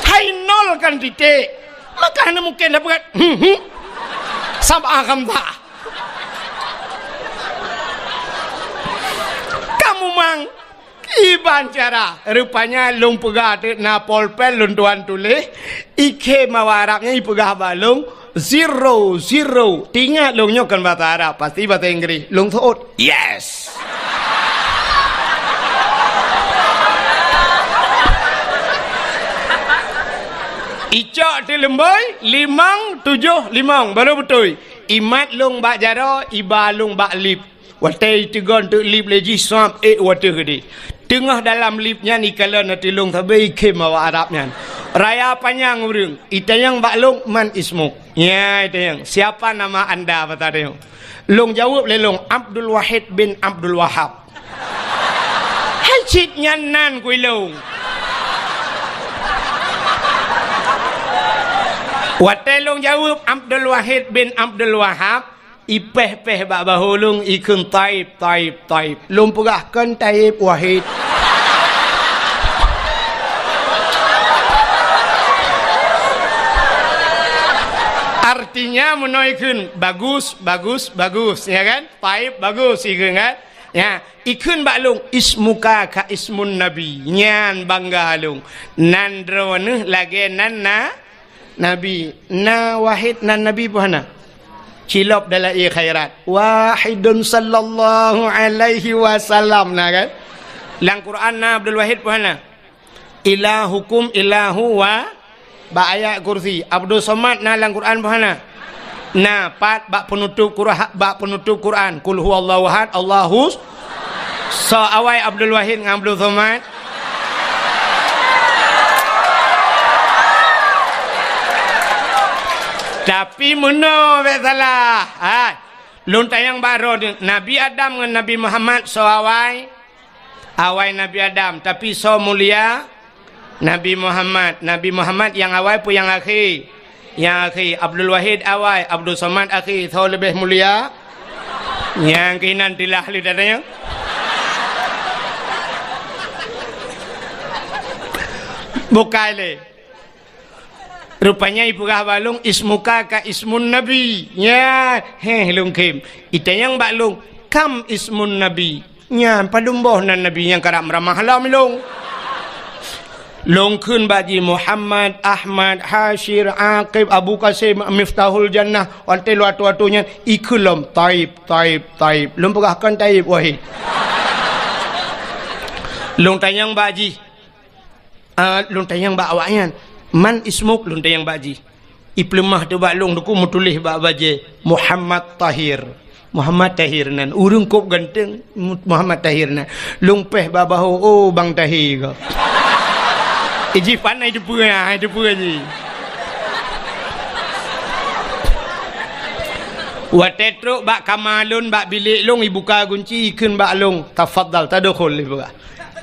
Hai nol kan titék. Maka hana mungkin dah peugah, hmm, hmm. Sab'a khamsa. Kamu mang. Kiban cara, rupanya lôn peugah teuk na polpen lôn tuan tuléh, ikhém awak Arab nyan ipeugah bak lôn, zero, zero. Teuingat lôn nyoe kon bahasa Arab, pasti bahasa Inggris. Lôn seuôt, yes! Icok teuk lumbôi, limong tujoh limong, baru beutôi. Imat lôn bak jaroe, iba lôn bak lip. Watée iteugon teuk lip lé jih, swab ék u ateueh keudeh. Teungoh dalam lip nyan ikalon ateueh lôn sabe ikhém awak Arab nyan. Raya panyang ureuëng, itanyong bak lôn, "Man ismuk?" Nya itanyong, "Siapa nama anda?" Bata tanyong. Lôn jaweueb lé lôn, "Abdul Wahid bin Abdul Wahab." Hai cit nyan nan kui lôn. Watée lôn jaweueb Abdul Wahid bin Abdul Wahab, ipéh-péh bak bahô lôn ikheun, "Taib, Taib, Taib." Lôn peugah, "Kon Taib, Wahid." Artinya meunoe ikheun, "Bagus, bagus, bagus," ya kan? "Taib, bagus," ikheun kan? Ya, ikheun bak lôn, "Ismuka ka ismun Nabi." Nyan bangga lôn. Nan droeneuh lagée nan na Nabi, na Wahid nan Nabi peue hana? Cilop dalam ie khairat. Wahidun sallallahu alaihi wasallam na kan? Lam Quran na Abdul Wahid peue hana? Ilahukum ilahu wa, bak ayat kursi. Abdul Somad na lam Quran peue hana? Na, pat bak penutup Qur'an, bak penutup Quran. Qul huwallahu ahad, Allahus. Soe awai Abdul Wahid ngon Abdul Somad? Tapi meunoe bék salah. Hai, lôn tanyong bak droeneuh, Nabi Adam ngon Nabi Muhammad soe awai? Awai Nabi Adam, tapi soe mulia? Nabi Muhammad. Nabi Muhammad nyang awai peue nyang akhé? Nyang akhé. Abdul Wahid awai, Abdul Somad akhé. Soe leubeh mulia? Nyang keunan tilah lé datanya. Bukai lé. Rupanya ipeugah bak lôn, "Ismuka ka ismun Nabi." Nya, héh, lôn khém. Itanyong bak lôn, "Kam ismun Nabi?" Nyan, padum boh nan Nabi nyang karab meuramah lom lôn. Lôn kheun bak jih, Muhammad, Ahmad, Hasyir, Aqib, Abu Qasim, Miftahul Jannah. Watée lôn atoe-atoe nyan, ikheun lom, "Taib, Taib, Taib." Lôn peugah, "Kon Taib, Wahid." Lôn tanyong bak jih, Ah, lôn tanyong bak awaknyan, "Man ismuk?" Lôn tanyong bak jih. Ipeuleumah teuk bak lôn, Teungku, meutuléh bak bajée, "Muhammad Tahir." Muhammad Tahir nan, ureuëng kôb ganteng, Mu-, Muhammad Tahir nan. Lôn péh bak bahô, "Oh, Bang Tahir ka." Iji pan ai teupeue, ai teupeue jih. Watée trok bak kama lôn, bak bilék lôn, ibuka gunci, ikheun bak lôn, "Tafadhal, tadkhul," ipeugah.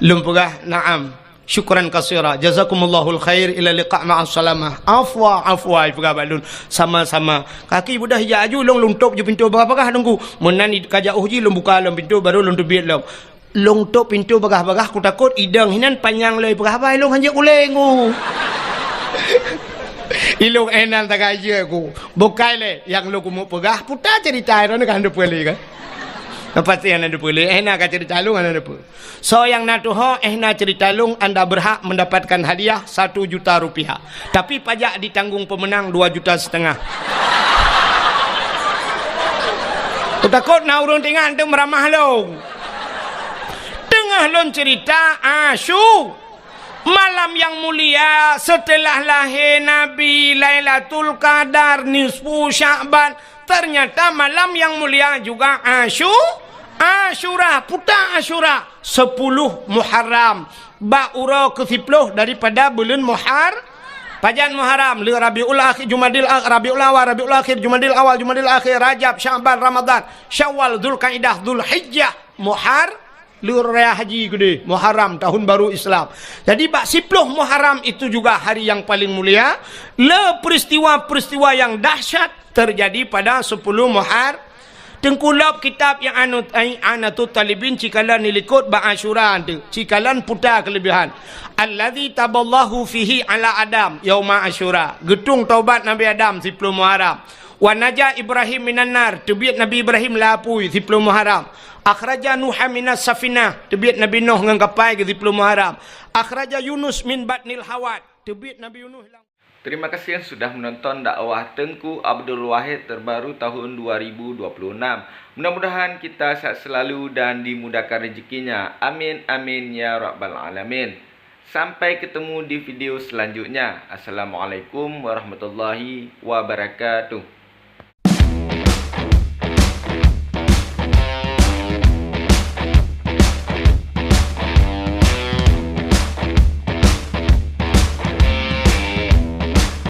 Lôn peugah, "Na'am." Syukran kasira. Jazakumullahul khair, ila liqa ma'as salamah. Afwa, afwa, ipeugah bak lôn. Sama-sama. Kaki budah ijak aju, lôn, lôn tôp ju pintoe bagah-bagah, Teungku. Meunan i-, ka jauh jih, lôn buka lom pintoe, baru lôn teubiet lom. Lôn tôp pintoe bagah-bagah, kutakot idong hinan panyang lom ipeugah haba, ilôn hanjeuet ulée, Teungku. Ilôn éh nan tagajeuet, Teungku. Bukai lé, nyang lôn keumeung peugah, puta cerita droeneuh ka hana peue lé kan? Pasti hana peue lé, éh na ka cerita lôn hana peue. Soe nyang na tuho, éh na cerita lôn, anda berhak mendapatkan hadiah satu juta rupiah. Tapi pajak ditanggung pemenang dua juta setengah. Kutakot na ureuëng teuingat teuk meuramah lôn. Teungoh lôn cerita, asu. Malam yang mulia setelah lahir Nabi, Lailatul Qadar, nisfu Sya'ban. Ternyata malam yang mulia juga Asyu-, Asyura, puta Asyura, sepuluh Muharram. Bak uroe keusiploh daripada buleuen Muhar-, pajan Muharram, le Rabiul Akhir, Jumadil Ak-, Rabiul Awal, Rabiul Akhir, Jumadil Awal, Jumadil Akhir, Rajab, Sya'ban, Ramadan, Syawal, Zulkaidah, Zulhijjah, Muhar-, le raya haji keudeh, Muharram, tahun baru Islam. Jadi, bak siploh Muharram itu juga hari yang paling mulia. Le peristiwa-peristiwa yang dahsyat terjadi pada sepuluh Muhar-, Teungku, lom kitab yang anu, ai, I'anatut Talibin cikalon dilikot bak Asyura tu, cikalon puta keulebihan. Allazi taballahu fihi ala Adam yauma Asyura. Geutung taubat Nabi Adam siploh Muharram. Wa naja Ibrahim minan nar, teubiet Nabi Ibrahim lam apui siploh Muharram. Akhraja Nuha minas safinah, teubiet Nabi Nuh ngon kapai geuh siploh Muharram. Akhraja Yunus min batnil hawat, teubiet Nabi Yunus lam Terima kasih yang sudah menonton dakwah Teungku Abdul Wahid terbaru tahun dua ribu dua puluh enam. Mudah-mudahan kita sehat selalu dan dimudahkan rezekinya. Amin, amin, ya rabbal alamin. Sampai ketemu di video selanjutnya. Assalamualaikum warahmatullahi wabarakatuh.